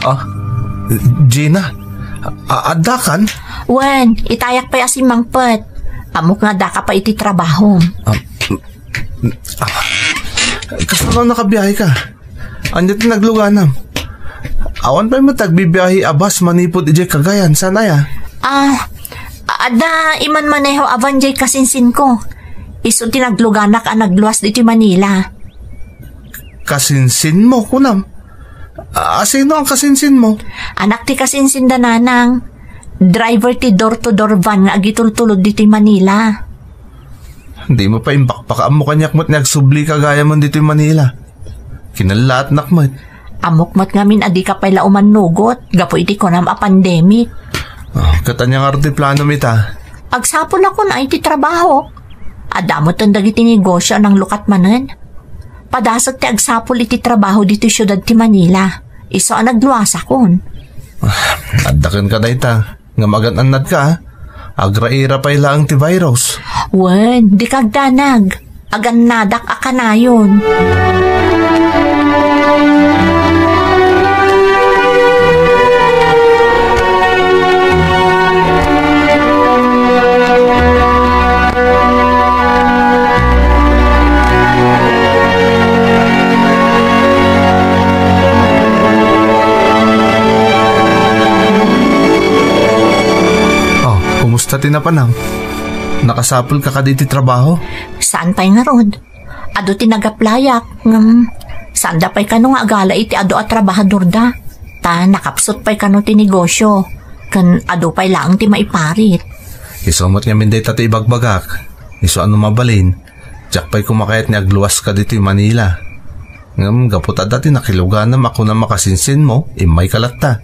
Ah, Gina, a-, addakan? Wen, itayak pay a simmangpet. Ammok nga addaka pay iti trabaho. Ah, ah, kasano a nakabiahe ka? Ania ti nagluganam? Awan pay met agbibiahe a bus manipud idiay Cagayan, saan aya? Ah, adda imanmaneho a van diay kasinsinko. Isu ti nagluganak a nagluas ditoy Manila. Kasinsinmo, kunam? A-, asino ang kasinsinmo? Anak ti kasinsin da nanang. Driver ti door-to-door van nga agitultulod ditoy Manila. Dimo pay imbakbakaammo kaniak met nga agsubli ka gayam ditoy Manila. Kinallaatnak met. Ammok met ngamin a dika pay la umannugot gapu iti kunam a pandemic. Ah, ket ania ngarud ti planom ita? Agsapulakon a iti trabaho. Adda metten dagiti negosio a nanglukat manen. Padasek ti agsapul iti trabaho ditoy siudad ti Manila. Isu a nagluasakon. Ah, adda kenka dayta. Ngem agan-annadka, a. Agraira pay laeng ti virus. Wen, dika agdanag. Agannadak a kanayon. Oh, kumusta ti napanam? Nakasapulka kadi iti trabaho? Saan pay ngarud? Adu ti nag-applyak, ngem saanda pay kano nga agala iti adu a trabahadorda. Ta nakapsut pay kano ti negosio, ken adu pay laeng ti maiparit. Isu met ngamin dayta ti ibagbagak. Isu a no mabalin, diak pay koma kayat nga agluaska ditoy Manila. Ngem gapu ta adda ti nakiluganam a kunam a kasinsinmo, immayka latta.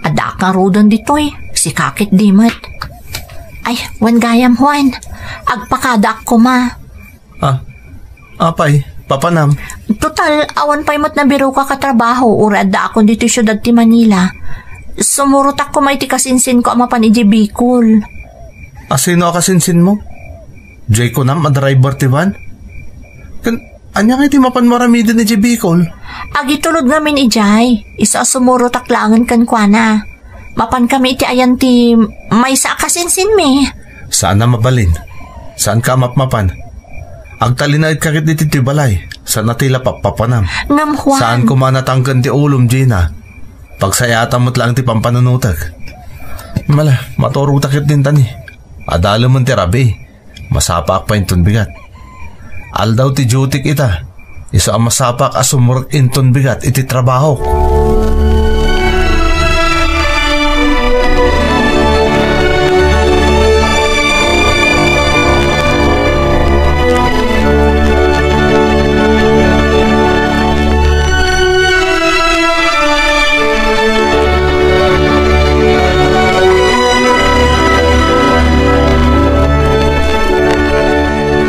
Addaak ngaruden ditoy, sika ketdi met. Ay, wen gayam, Juan, agpakadaak koma. Ah, apay, papanam? Total, awan pay met nabiroka a trabaho, uray addaakon ditoy siudad ti Manila. Sumurotak koma iti kasinsinko a mapan idiay Bicol. Asino a kasinsinmo? Diay kunam a driver ti van? Ken, ania ngay ti mapanmo aramiden idiay Bicol? Agitulod ngamin idiay, isu a sumurotak laengen kenkuana. Mapankami iti ayan ti maysa a kasinsinmi. Saan a mabalin. Saanka a mapmapan. Agtalinaedka ketdi iti balay. Saan a ti la pappapanam. Ngem, Juan. Saan koma a natangken ti ulom, Gina. Pagsayatam met laeng ti pampanunotek. Mala, maturogta ketdin tani. Adalemen ti rabii. Masapaak pay inton bigat. Aldaw ti dutyk ita. Isu a masapaak a sumurek inton bigat iti trabahok.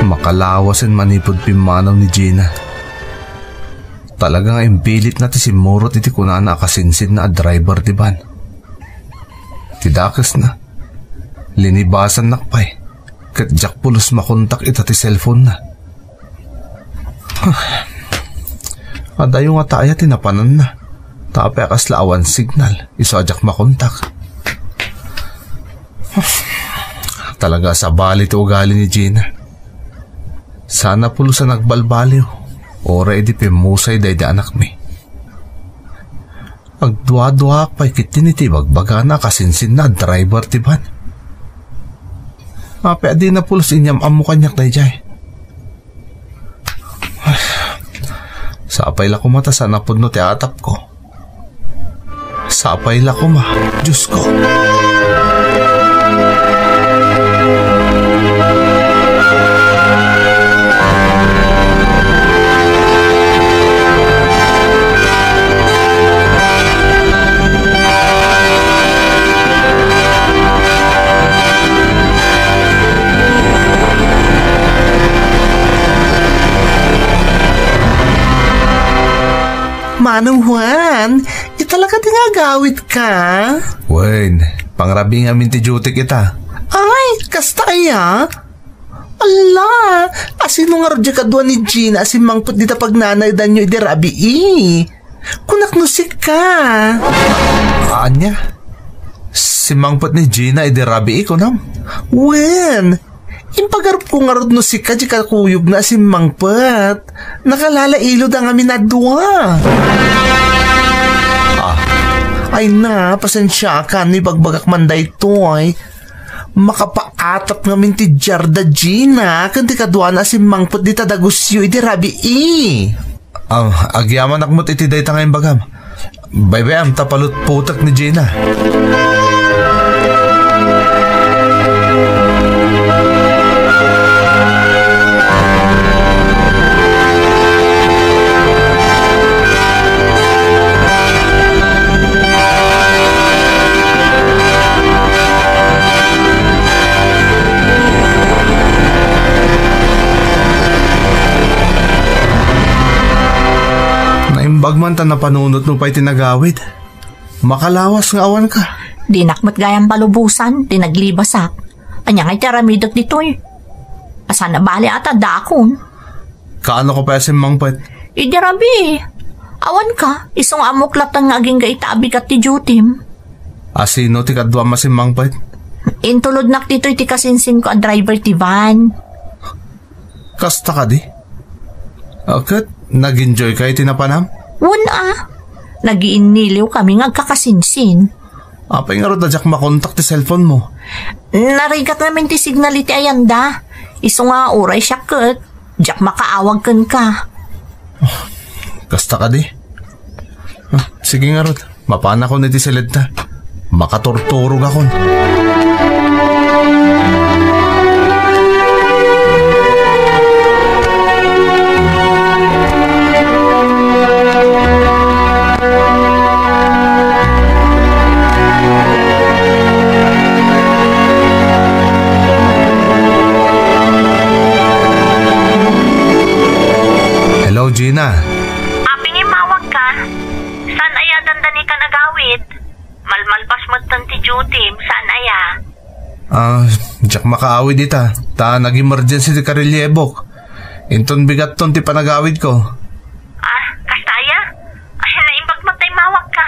Makalawasen manipud pimmanaw ni Gina. Talaga nga impilitna ti simmurot iti kunana a kasinsinna a driver ti van. Ti dakesna, Linibasannak pay, ket diak pulos makontak ita ti cellphone-na. Adayo ngata aya ti napananna, ta apay a kasla awan signal, isu a diak makontak. Talaga a sabali ti ugali ni Gina. Saan a pulos a nagbalbaliw, uray idi pimmusay daydi anakmi. Agduaduaak pay ketdi iti ibagbagana a kasinsinna a driver ti van. Apay a dina pulos inyam-ammo kaniak daydiay. Sapay la koma ta saan a pudno ti atapko. Sapay la koma, Diosko. Manong Juan, ita la kadi nga agawidka? Wen, pangrabii ngamin ti duty-k ita. Ay, kasta aya? Ala, asino ngarud diay kadua ni Gina a simmangpet dita pagnanaedanyo idi rabii? Kunak no sika. Ania? Simmangpet ni Gina idi rabii, kunam? Wen, impagarupko ngarud no sika diay kakuyogna a simmangpet. Nakalalailodda ngamin a dua. Ah. Ay na, pasensiakan no ibagbagak man daytoy. Makapaatap ngamin ti diarda Gina ken ti kaduana a simmangpet dita dagusyo idi rabii. Ah, agyamanak met iti dayta nga imbagam. Baybay-am ta palutpotek ni Gina. Naimbag man ta napanunotmo pay ti nagawid. Makalawas nga awanka. Dinak met gayam palubosan ti naglibasak. Ania ngay ti aramidek ditoy? Saan a bali a ta dakon. Kaano ka pay a simmangpet? Idi rabii. Awanka, isu nga ammok latta nga agingga ita a bigat ti duty-m. Asino ti kaduam a simmangpet? Intulodnak ditoy ti kasinsinko a driver ti van. Kasta kadi? A, ket nag-enjoy ka iti napanam? Wen a. Nagiinniliw kami nga agkakasinsin. Apay ngarud a diak makontak ti cellphone mo? Narigat ngamin ti signal iti ayanda. Isu nga uray siak ket diak makaawag kenka. Kasta kadi? Ah, sige ngarud. Mapanakon iti siledta. Makaturturogakon. Hello, Gina. Apay nga immawagka? Saan aya dandanikan agawid? Malmalpas metten ti duty-m, saan aya? Ah, diak makaawid ita, ta nag-emergency ti karelyebok. Inton bigatton ti panagawidko. Ah, kasta aya? Ay, naimbag met ta immawagka.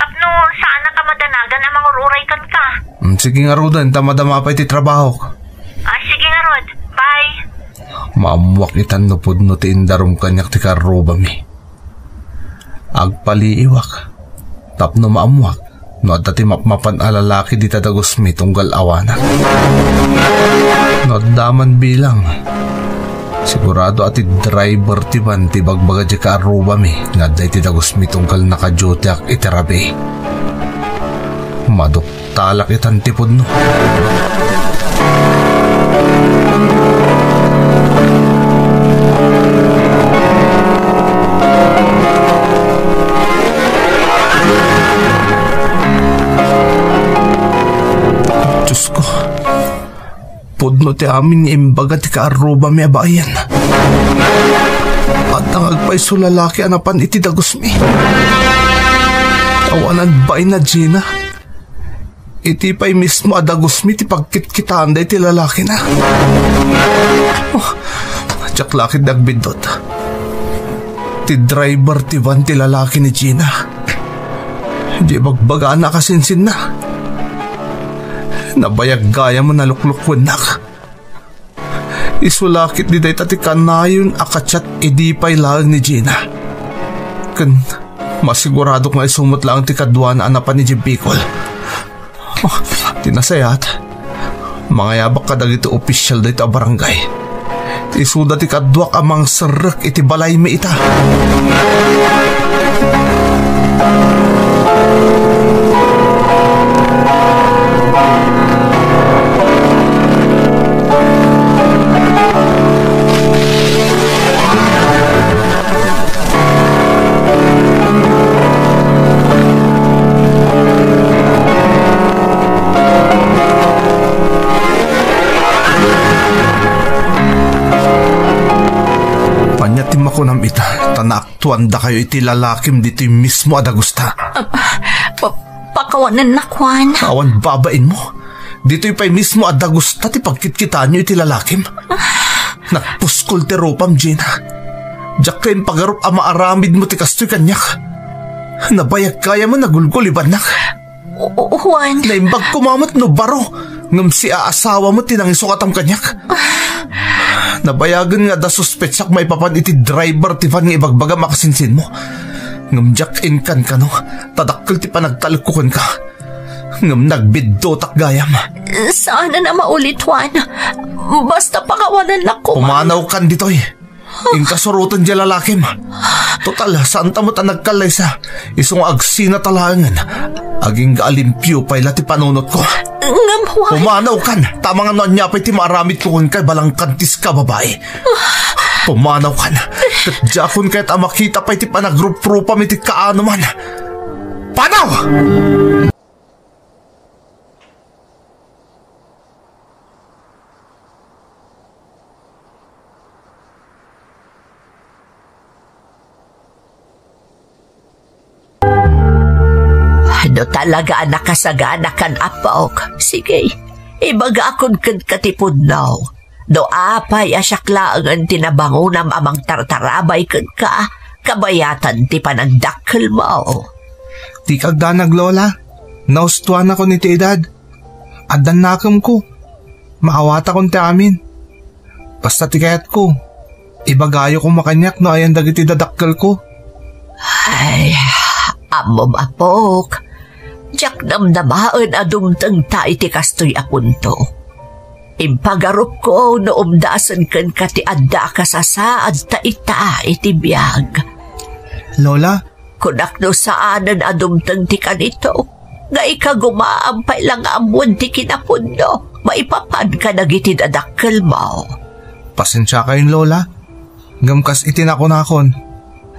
Tapno saannak a madanagan a mangur-uray kenka. Mm, sige ngaruden, ta madama pay ti trabahok. Ah, sige ngarud. Bye. Maammoak itan no pudno ti indarum kaniak ti karrubami. Agpaliiwak tapno maammoak no adda ti mapmapan a lalaki dita dagusmi tunggal awanak. No adda man bilang, sigurado a ti driver ti van ti ibagbaga diay kaarrubami nga adda iti dagusmi tunggal nakadutiak iti rabii. Maduk- Talak itan ti pudno. Diosko, pudno ti amin nga imbaga ti kaarrubami a baayan. Adda nga agpayso lalaki a napan iti dagusmi. Awanan baina, Gina. Iti pay mismo a dagusmi ti pagkitkitaanda iti lalakina. Oh, diak la ketdi agbiddut. Ti driver ti van ti lalaki ni Gina. Di bagbagana a kasinsinna. Nabayag gayam a naluklukwennak. Isu la ketdi dayta ti kanayon a ka-chat idi pay laeng ni Gina. Ken masiguradok nga isu met laeng ti kaduana a napan idiay Bicol. Oh, ti nasayaat, mangayabak kadagiti opisial dayta a barangay. Isuda ti kaduak a mangserrek iti balaymi ita. Ania ti makunam ita, ta naaktuandakayo iti lalakim ditoy mismo a dagusta? Ah, pa-, pakawanennak, Juan. Awan babainmo? Ditoy pay mismo a dagusta ti pagkitkitaanyo iti lalakim? Nagpuskol ti rupam, Gina. Diak kayat pagarup a maaramidmo ti kastoy kaniak. Nabayag gayam a nagulgulibannak. O-, o-, Juan. Naimbag koma met no baro, ngem siaasawa met ti nangisukatam kaniak. Nabayagen nga adda suspetsak maipapan iti driver ti van nga ibagbagam a kasinsinmo. Ngem diak inkankano, ta dakkel ti panagtalekko kenka. Ngem nagbiddutak gayam. Saanen a maulit, Juan. Basta pakawanennak koma. Pumanawkan ditoy. Inkasuroten diay lalakim. Total, saanta met a nagkallaysa. Isu nga agsinata laengen. Agingga a limpio pay la ti panunotko. Ngem, Juan. Pumanawkan. Ta amangan no ania pay ti maaramidko kenka, balangkantis ka, babai. Pumanawkan. Ket diakon kayat a makita pay ti panagruprupam iti kaanoman. Panaw! No talaga a nakasaganakan, apok, sige, ibagakon kenka ti pudno. No apay a siak laengen ti nabangonam a mangtartarabay kenka, kabayatan ti panagdakkelmo. Dika agdanag, Lola. Naustuanakon iti edad. Addan nakemko. Maawatakon ti amin. Basta ti kayatko, ibagayo koma kaniak no ayan dagiti dadakkelko. Ay, ammom, apok. Diak namnamaen a dumtengta iti kastoy a punto. Impagarupko no umdasen kenka ti adda a kasasaadta ita iti biag. Lola, Kunak no saanen a dumteng ti kanito, nga ikagumaam pay la nga ammoen ti kinapudno maipapan kadagiti dadakkelmo. Pasensiakayon, Lola. Ngem kas iti nakunakon,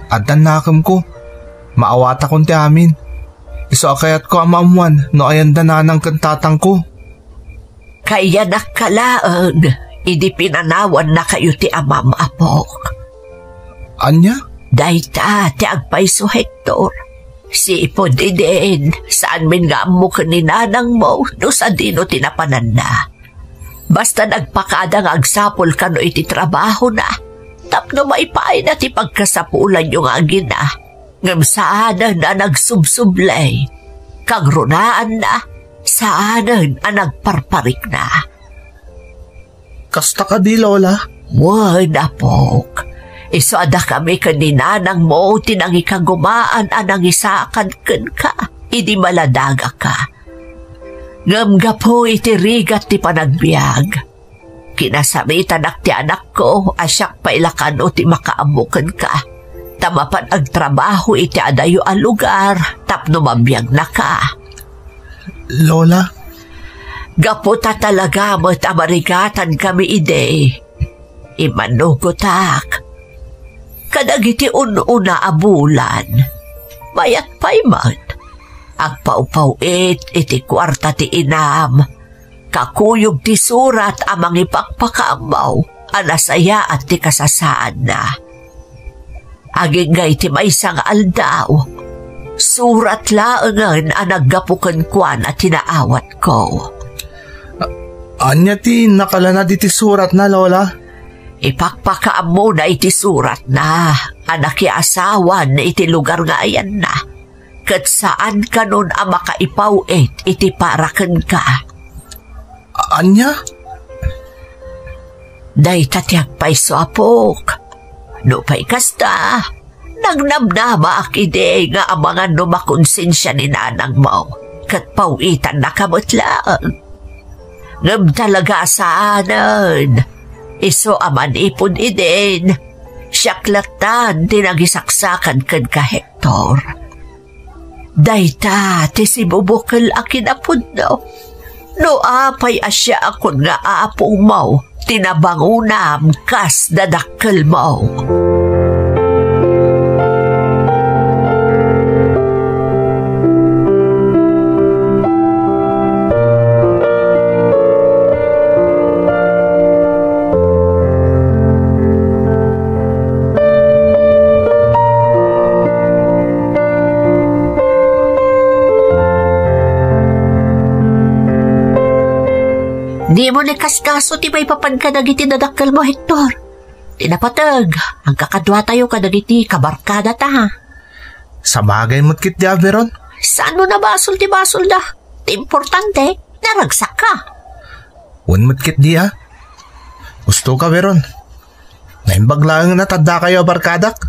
addan nakemko. Maawatakon ti amin. Isu a kayatko a maammoan no ayanda nanang ken tatangko. Kayanakka laeng idi pinanawannakayo ti amam, apok. Ania? Dayta ti agpayso, Hector. Sipud idin, saanmin nga ammo ken ni nanangmo no sadino ti napananna. Basta nagpakada nga agsapul kano iti trabahona tapno maipayna ti pagkasapulanyo nga agina. Ngem saanen a nagsubsubli. Kagrunaanna, saanen a nagparparikna. Kasta kadi, Lola? Wen, apok. Isu a dakami ken ni nanangmo ti nangikagumaan a nangisakad kenka idi maladagaka. Ngem gapu iti rigat ti panagbiag, kinasaritanak ti anakko a siak pay la kano ti makaammo kenka, ta mapan agtrabaho iti adayo a lugar tapno mabiagnaka. Lola? Gapu ta talaga met a marigatankami idi, immanugotak. Kadagiti un-una a bulan, mayat pay met. Agpawpaw-it iti kuarta ti inam, kakuyog ti surat a mangipakpakaammo a nasayaat ti kasasaadna. Agingga iti maysa nga aldaw, Surat laengen a naggapu kenkuana ti naawatko. A-, ania ti nakalanad iti suratna, Lola? Ipakpakaammona iti suratna a nakiasawan iti lugar nga ayanna, ket saan kanon a makaipaw-it iti para kenka. A-, ania? Dayta ti agpayso, apok. Nupay kasta, nagnamnamaak idi nga amangan no makonsensia ni nanangmo, ket paw-itannaka met laeng. Ngem talaga a saanen. Isu a manipud idin, siak lattan ti nagisaksakan kenka, Hector. Dayta ti sibubukel a kinapudno. No apay a siakon nga apongmo ti nabangonam kas dadakkelmo. Dimo ni kaskaso ti maipapan kadagiti dadakkelmo, Hector. Ti napateg, agkakaduatayo kadagiti kabarkadata. Sabagay met ketdi a, Veron. Saan no nabasol ti basolda? Ti importante, naragsakka. Wen met ketdi a. Gustoka, Veron. Naimbag laeng a tadda kayo a barkadak.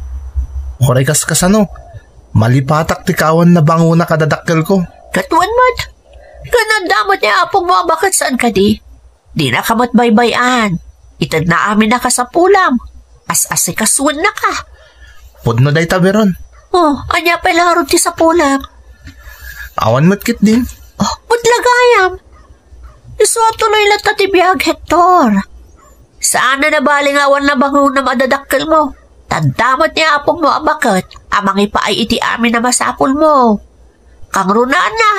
Uray kaskasano, malipatak ti kawan nabangona kadadakkelko. Ket wen met, ken adda met ni apongmo a baket saan kadi? Dinaka met baybay-an. Itedna amin a kasapulam. As-asikasuennaka. Pudno dayta, Veron. Oh, ania pay ngarud ti sapulam? Awan met ketdin. Oh, met la gayam. Isu a tuloy latta ti biag, Hector. Saan a nabali nga awan nabangonam a dadakkelmo. Tadda met ni apongmo a baket a mangipaay iti amin a masapulmo. Kangrunaan na,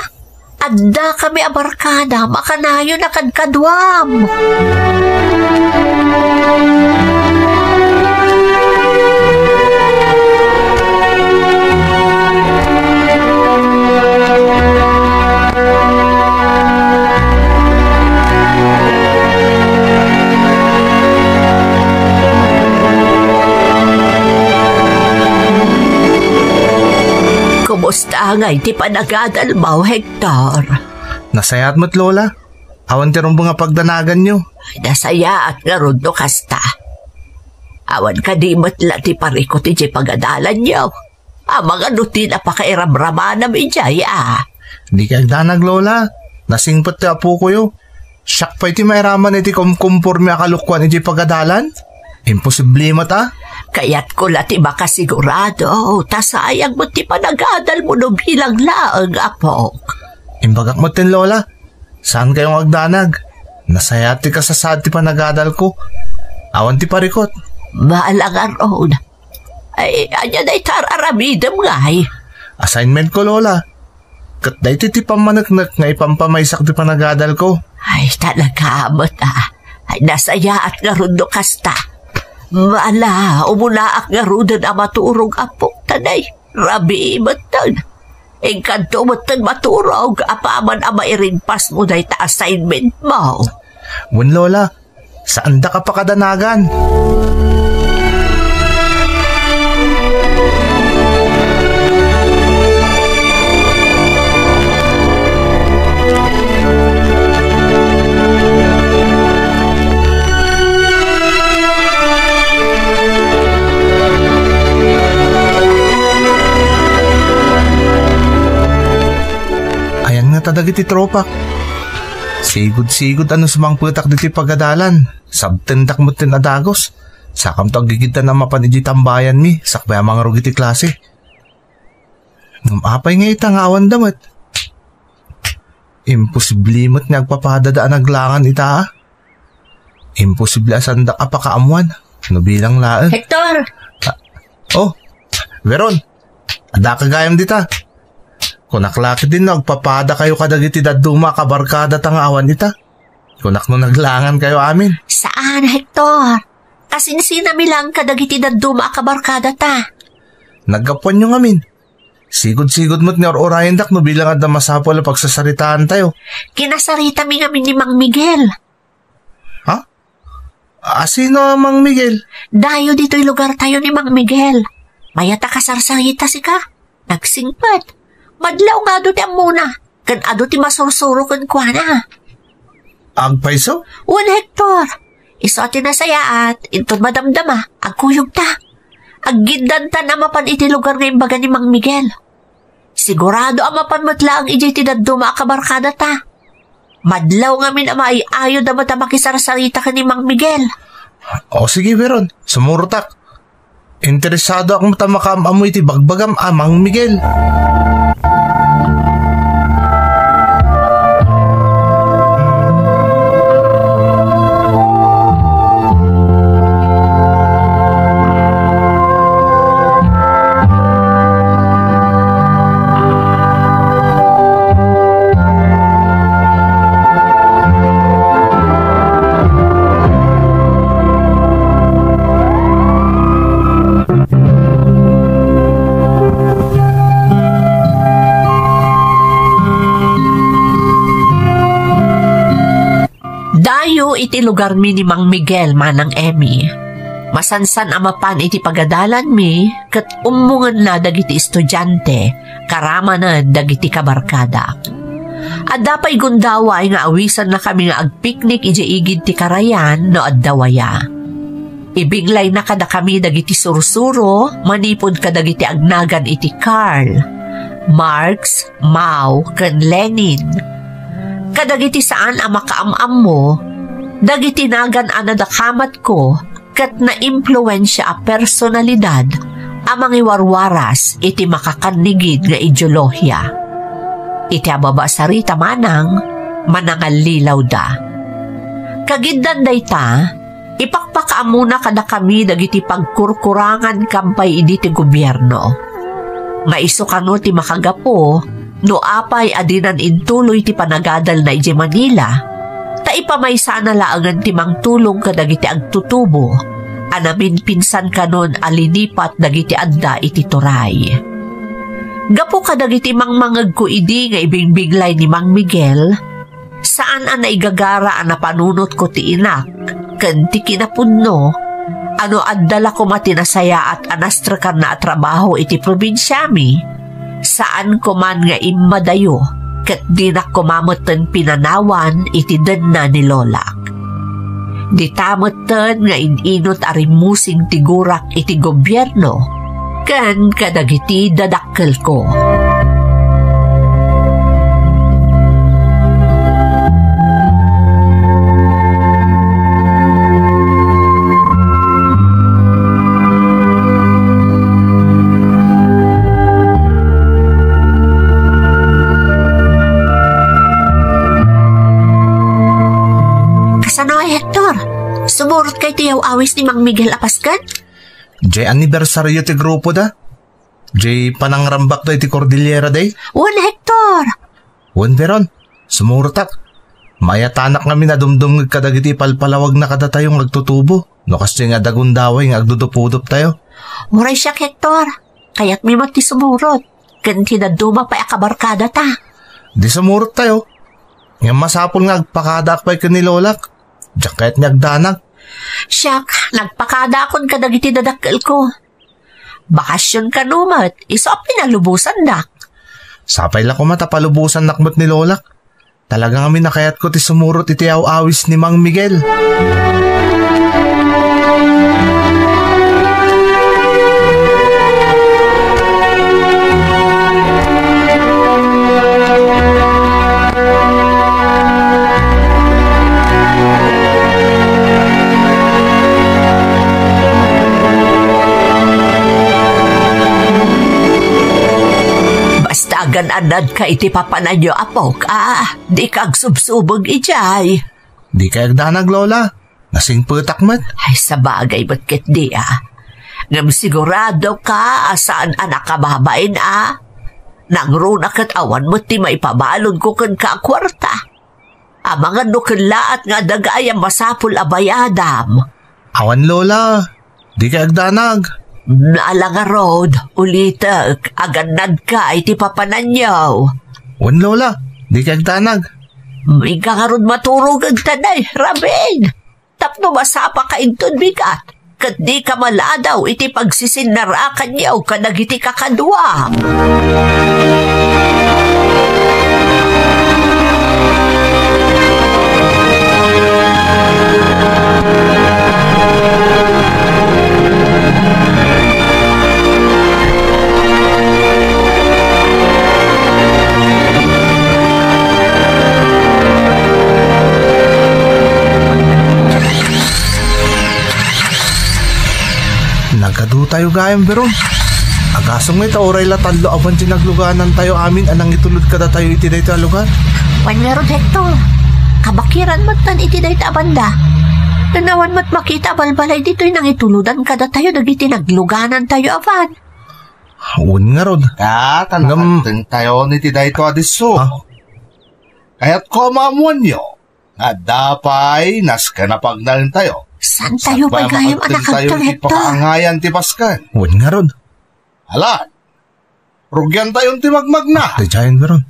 addakami a barkada, makanayon a kadkaduam. Kumusta ngay ti panagadalmo, Hector? Nasayaat met, Lola. Awan ti rumbeng a pagdanaganyo. Nasayaat ngarud no kasta. Awan kadi met la ti parikut iti pagadalanyo. Amangan no ti napakairamramanam idiay a. Dika agdanag, Lola. Nasingpet ti apokoyo. Siak pay ti mairaman iti kumkumporme a kalokuan iti pagadalan? Imposible met a. Kayatko la ti makasigurado, ta sayang met ti panagadalmo no bilang laeng, apok. Imbagak met ten, Lola. Saan kayo nga agdanag? Nasayaat ti kasasaad ti panagadalko. Awan ti parikut. Bahala ngarud. Ay, ania dayta ar-aramidem ngay? Assignment ko, Lola. Ket daytoy ti pammaneknek nga ipampamaysak ti panagadalko. Ay, talaga met a. Ay, nasayaat ngarud no kasta. Bahala, umunaak ngaruden a maturog, apok, ta nay. Rabii metten. Inkanto metten maturog apaman a mairigpasmo dayta assignment mo. Wen, Lola, saandak a pakadanagan. Ayan ngata dagiti tropak. Sigud-sigud a no sumangpetak ditoy pagadalan, sabtendak metten a dagus. Sakamto aggigiddan a mapan idiay tambayanmi, sakbay a mangrugit ti klase. Ngem apay nga ita nga awanda met? Imposible met nga agpapadada a naglangan ita, a? Imposible a saandak a pakaammuan no bilang laeng. Hector! Ah, oh, Veron, addaka gayam dita. Kunak la ketdin no agpapadakayo kadagiti dadduma a kabarkadata nga awan ita. Kunak no naglangan kayo amin. Saan, Hector? Kasinsinami lang kadagiti dadduma a kabarkadata. Naggapuanyo ngamin. Sigud-sigud met nga ur-urayendak no bilang adda masapul a pagsasaritaantayo. Kinasaritami ngamin ni Mang Miguel. Ha? A, sino a Mang Miguel? Dayo ditoy lugartayo ni Mang Miguel. Mayat a kasarsarita sika. Nagsingpet. Madlaw nga adu ti ammona, ken adu ti masursuro kenkuana. Agpayso? Wen, Hector. Isu a ti nasayaat, inton madamdama, agkuyogta. Aggiddantan a mapan iti lugar nga imbaga ni Mang Miguel. Sigurado a mapan met laeng idiay ti dadduma a kabarkadata. Madlaw ngamin a maay-ayod a met a makisarsarita ken ni Mang Miguel. O sige, Veron, sumurotak. Interesadoak met a makaam-ammo iti bagbagam a Mang Miguel. Dayo iti lugarmi ni Mang Miguel, Manang Emmy. Masansan a mapan iti pagadalanmi ket ummongenna dagiti estudiante, karamanen dagiti kabarkadak. Adda pay gundaway nga awisennakami nga agpiknik idiay igid ti karayan no adda waya. Ibinglayna kadakami dagiti sursuro manipud kadagiti agnagan iti Karl Marx, Mao, ken Lenin. Kadagiti saan a makaam-ammo, dagiti nagan a nadakamatko ket naimpluensia a personalidad a mangiwarwaras iti makakannigid nga ideolohia. Iti ababa a sarita manang, manangallilawda. Kagiddan dayta, ipakpakaamona kadakami dagiti pagkurkurangan kampay idi ti gobierno. Nga isu kano ti makagapu no apay a dinan intuloy ti panagadalna idiay Manila, ta ipamaysana laengen ti mangtulong kadagiti agtutubo a naminpinsan kanon a linipat dagiti adda iti turay. Gapu kadagiti mangmangegko idi nga ibingbinglay ni Mang Miguel, saan a naigagara a napanunotko ti inak ken ti kinapudno a no adda la koma ti nasayaat a nastrekanna a trabaho iti probinsiami, saanko man nga immadayo ket dinak koma metten pinanawan iti denna ni Lolak. Dita metten nga in-inut a rimmusing ti gurak iti gobierno ken kadagiti dadakkelko. Kasano, Hector? Sumurot kay ti yaw-awis ni Mang Miguel a pasken? Jay anibersario ti grupo da. Jay panangrambak da iti Cordillera Day. Wen, Hector! Wen, Veron, sumurotak. Maayatanak ngamin a dumdumngeg kadagiti ipalpalawagna kadatayo nga agtutubo. No kastoy nga adda gundaway nga agdudupudop tayo. Uray siak, Hector. Kayatmi met ti sumurot. Ken ti dadduma pay a kabarkada ta. Di sumurot tayo. Ngem masapul nga agpakadaak pay ken ni Lolak. Diak kayat nga agdanag. Siak, nagpakadaakon kadagiti dadakkelko. Bakasion kano met, isu a pinalubosandak. Sapay la koma ta palubosannak met ni Lolak. Talaga ngamin a kayatko ti sumurot iti aw-awis ni Mang Miguel. Basta agan-anadka iti papananyo, apok, a, dika agsubsubeg idiay. Dika agdanag, Lola. Nasingpetak met. Ay, sabagay met ketdi, a. Ngem siguradoka a saan a nakababain, a. Nangruna ket awan met ti maipabalonko kenka a kuarta. Amangan no kellaat nga adda gayam masapul a bayadam. Awan, Lola. Dika agdanag. Ala ngarud, ulitek, agannadka iti papananyo. Wen, Lola, dika agdanag. Inka ngarud maturog ita nay, Rabin. Tapno masapaka inton bigat, ket dika maladaw iti pagsisinarakanyo kadagiti kakaduam. Nagadu tayo gayam, Beron. Agasem ngay ta uray la tallo a ban ti nagluganantayo amin a nangitulod kadatayo iti daytoy a lugar. Wen ngarud, Hector, kabakiran met tan iti dayta a banda. Nanawan met makita a balbalay ditoy nangitulodan kadatayo dagiti nagluganantayo a ban. Wen ngarud. Ta, ta Ngem- nakagtengtayon iti daytoy a disso. Ah? Kayatko a maammoanyo nga adda pay nasken a pagnaentayo. Saantayo pay gayam a nakagteng, Hector? Pakaangayan ti Pasken. Wen ngarud. Alan, rugiantayon ti magmagna. Daydiayen, Beron.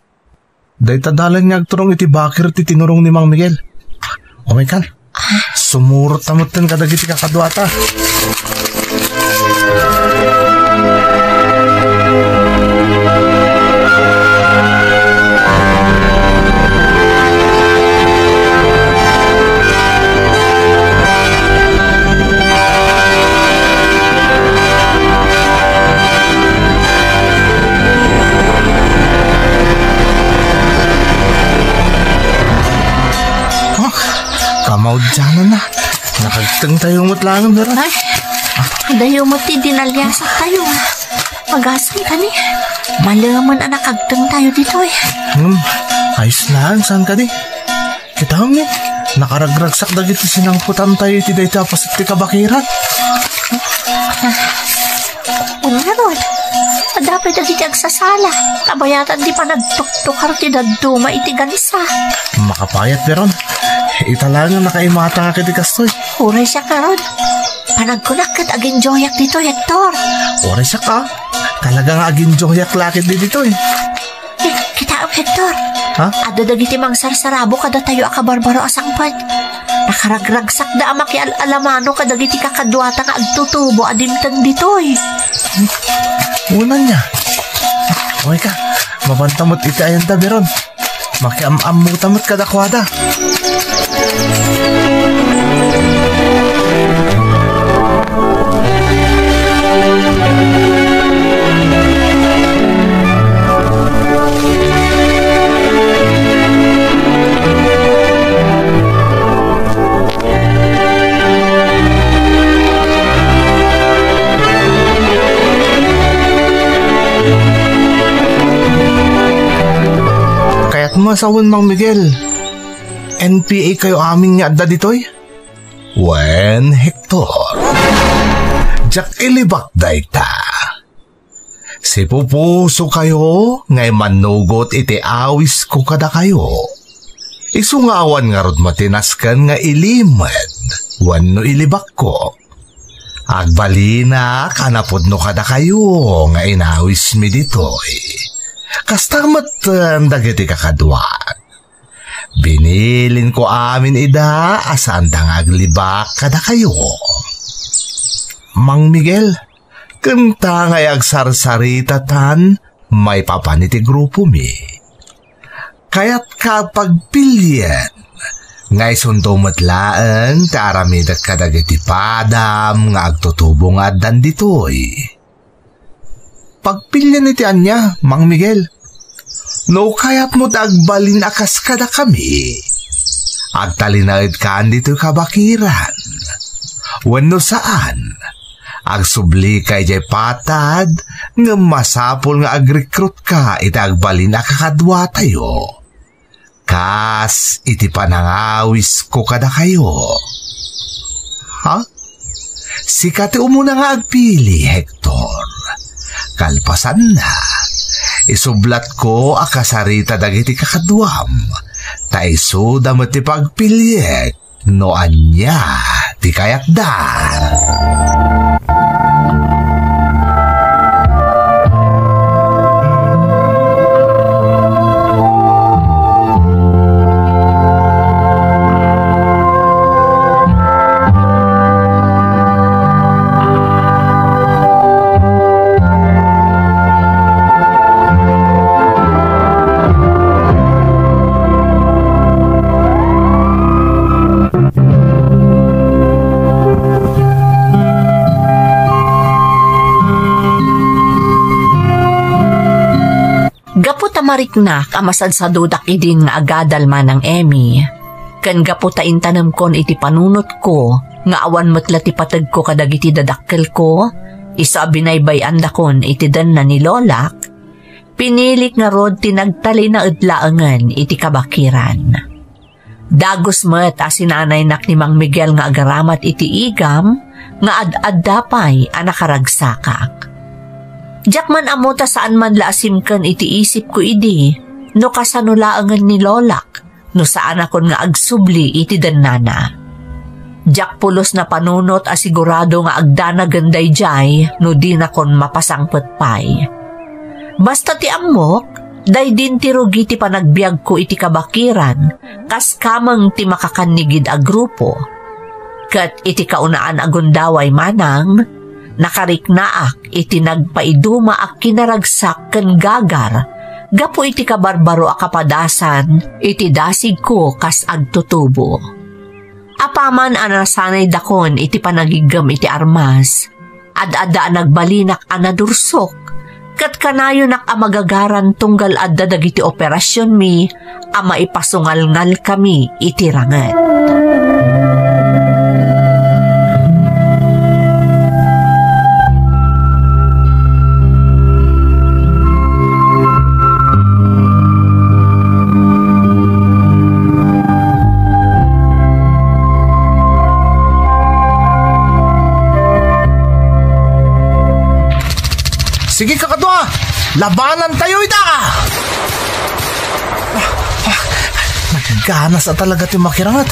Dayta dalan nga agturong iti bakir ti tinurong ni Mang Miguel. Umaykan. Sumurot ta metten kadagiti kakaduata. Oh, kamaudiananna. Nakagtengtayo met laeng, Beron. Ay, adayo met ti dinaliasaktayo. Agasem kadi. Malemen a nakagtengtayo ditoy. Hmm, ayos laeng, saan kadi? Kitaem ni, nakaragragsak dagiti sinangputantayo iti dayta a paset ti kabakiran. Wen ngarud, adda pay dagiti agsasala. Kabayatan ti panagtuktukar ti dadduma iti gansa. Makapayat, Beron. Ita laeng a nakaimatangak iti kastoy. Uray siak ngarud. Panagkunak ket aginjoyak ditoy, Hector. Uray siak, a. Talaga nga aginjoyak la ketdi ditoy. Eh, kitaem, Hector. Ha? Adda dagiti mangsarsarabo kadatayo a kabarbaro a sangpet. Nakaragragsakda a makial-alamano kadagiti kakaduata nga agtutubo a dimteng ditoy. Unan niya. Umayka, mabanta met iti ayanta, Beron. Makiam-ammota met kadakuada. Kayatmo a sawen, Mang Miguel, N P A kayo amin nga adda ditoy? Wen, Hector, diak ilibak dayta. Sipupuso kayo nga immannugot iti awisko kadakayo. Isu nga awan ngarud met ti nasken nga ilimed wenno ilibakko. Agbalinak a napudno kadakayo nga inawismi ditoy. Kasta metten dagiti kakaduak. Binilinko amin ida a saanda nga aglibak kadakayo. Mang Miguel, kenta nga agsarsaritatan maipapan iti grupomi. Kayatka a pagpilien nga isunto met laeng ti aramidek kadagiti padam nga agtutubo nga addan ditoy. Pagpilien iti ania, Mang Miguel? No kayatmo ti agbalin a kas kadakami, agtalinaedkan ditoy kabakiran. Wenno saan, agsublika idiay patad ngem masapul nga agrekrutka iti agbalin a kakaduatayo. Kas iti panangawisko kadakayo. Ha? Sika ti umuna nga agpili, Hector. Kalpasanna, isublatko a kasarita dagiti kakaduam, ta isuda met ti pagpiliek no ania ti kayatda. Mariknak a masadsadudak idin nga agadal, Manang Emmy. Ken gapu ta intanemkon iti panunotko nga awan met la ti pategko kadagiti dadakkelko, isu a binaybay-andakon iti denna ni Lolak, pinilik ngarud ti nagtalinaed laengen iti kabakiran. Dagus met a sinanaynak ni Mang Miguel nga agaramat iti igam nga ad-adda pay a nakaragsakak. Diak man ammo ta saan man la a simken iti isipko idi no kasano laengen ni Lolak no saanakon nga agsubli iti dennana. Diak pulos napanunot a sigurado nga agdanagen daydiay no dinakon mapasangpet pay. Basta ti ammok, daydin ti rugi ti panagbiagko iti kabakiran, kas kameng ti makakannigid a grupo. Ket iti kaunaan a gundaway manang, nakariknaak iti nagpaiduma a kinaragsak ken gagar gapu iti kabarbaro a kapadasan iti dasigko kas agtutubo. Apaman a nasanaydakon iti panagiggem iti armas, ad-adda a nagbalinak a nadursok, ket kanayonak a magagaran tunggal adda dagiti operasionmi a maipasungalngalkami iti ranget. Sige, kakadua! Labanan tayo ita! Ah, ah, nagganas a talaga ti makiranget.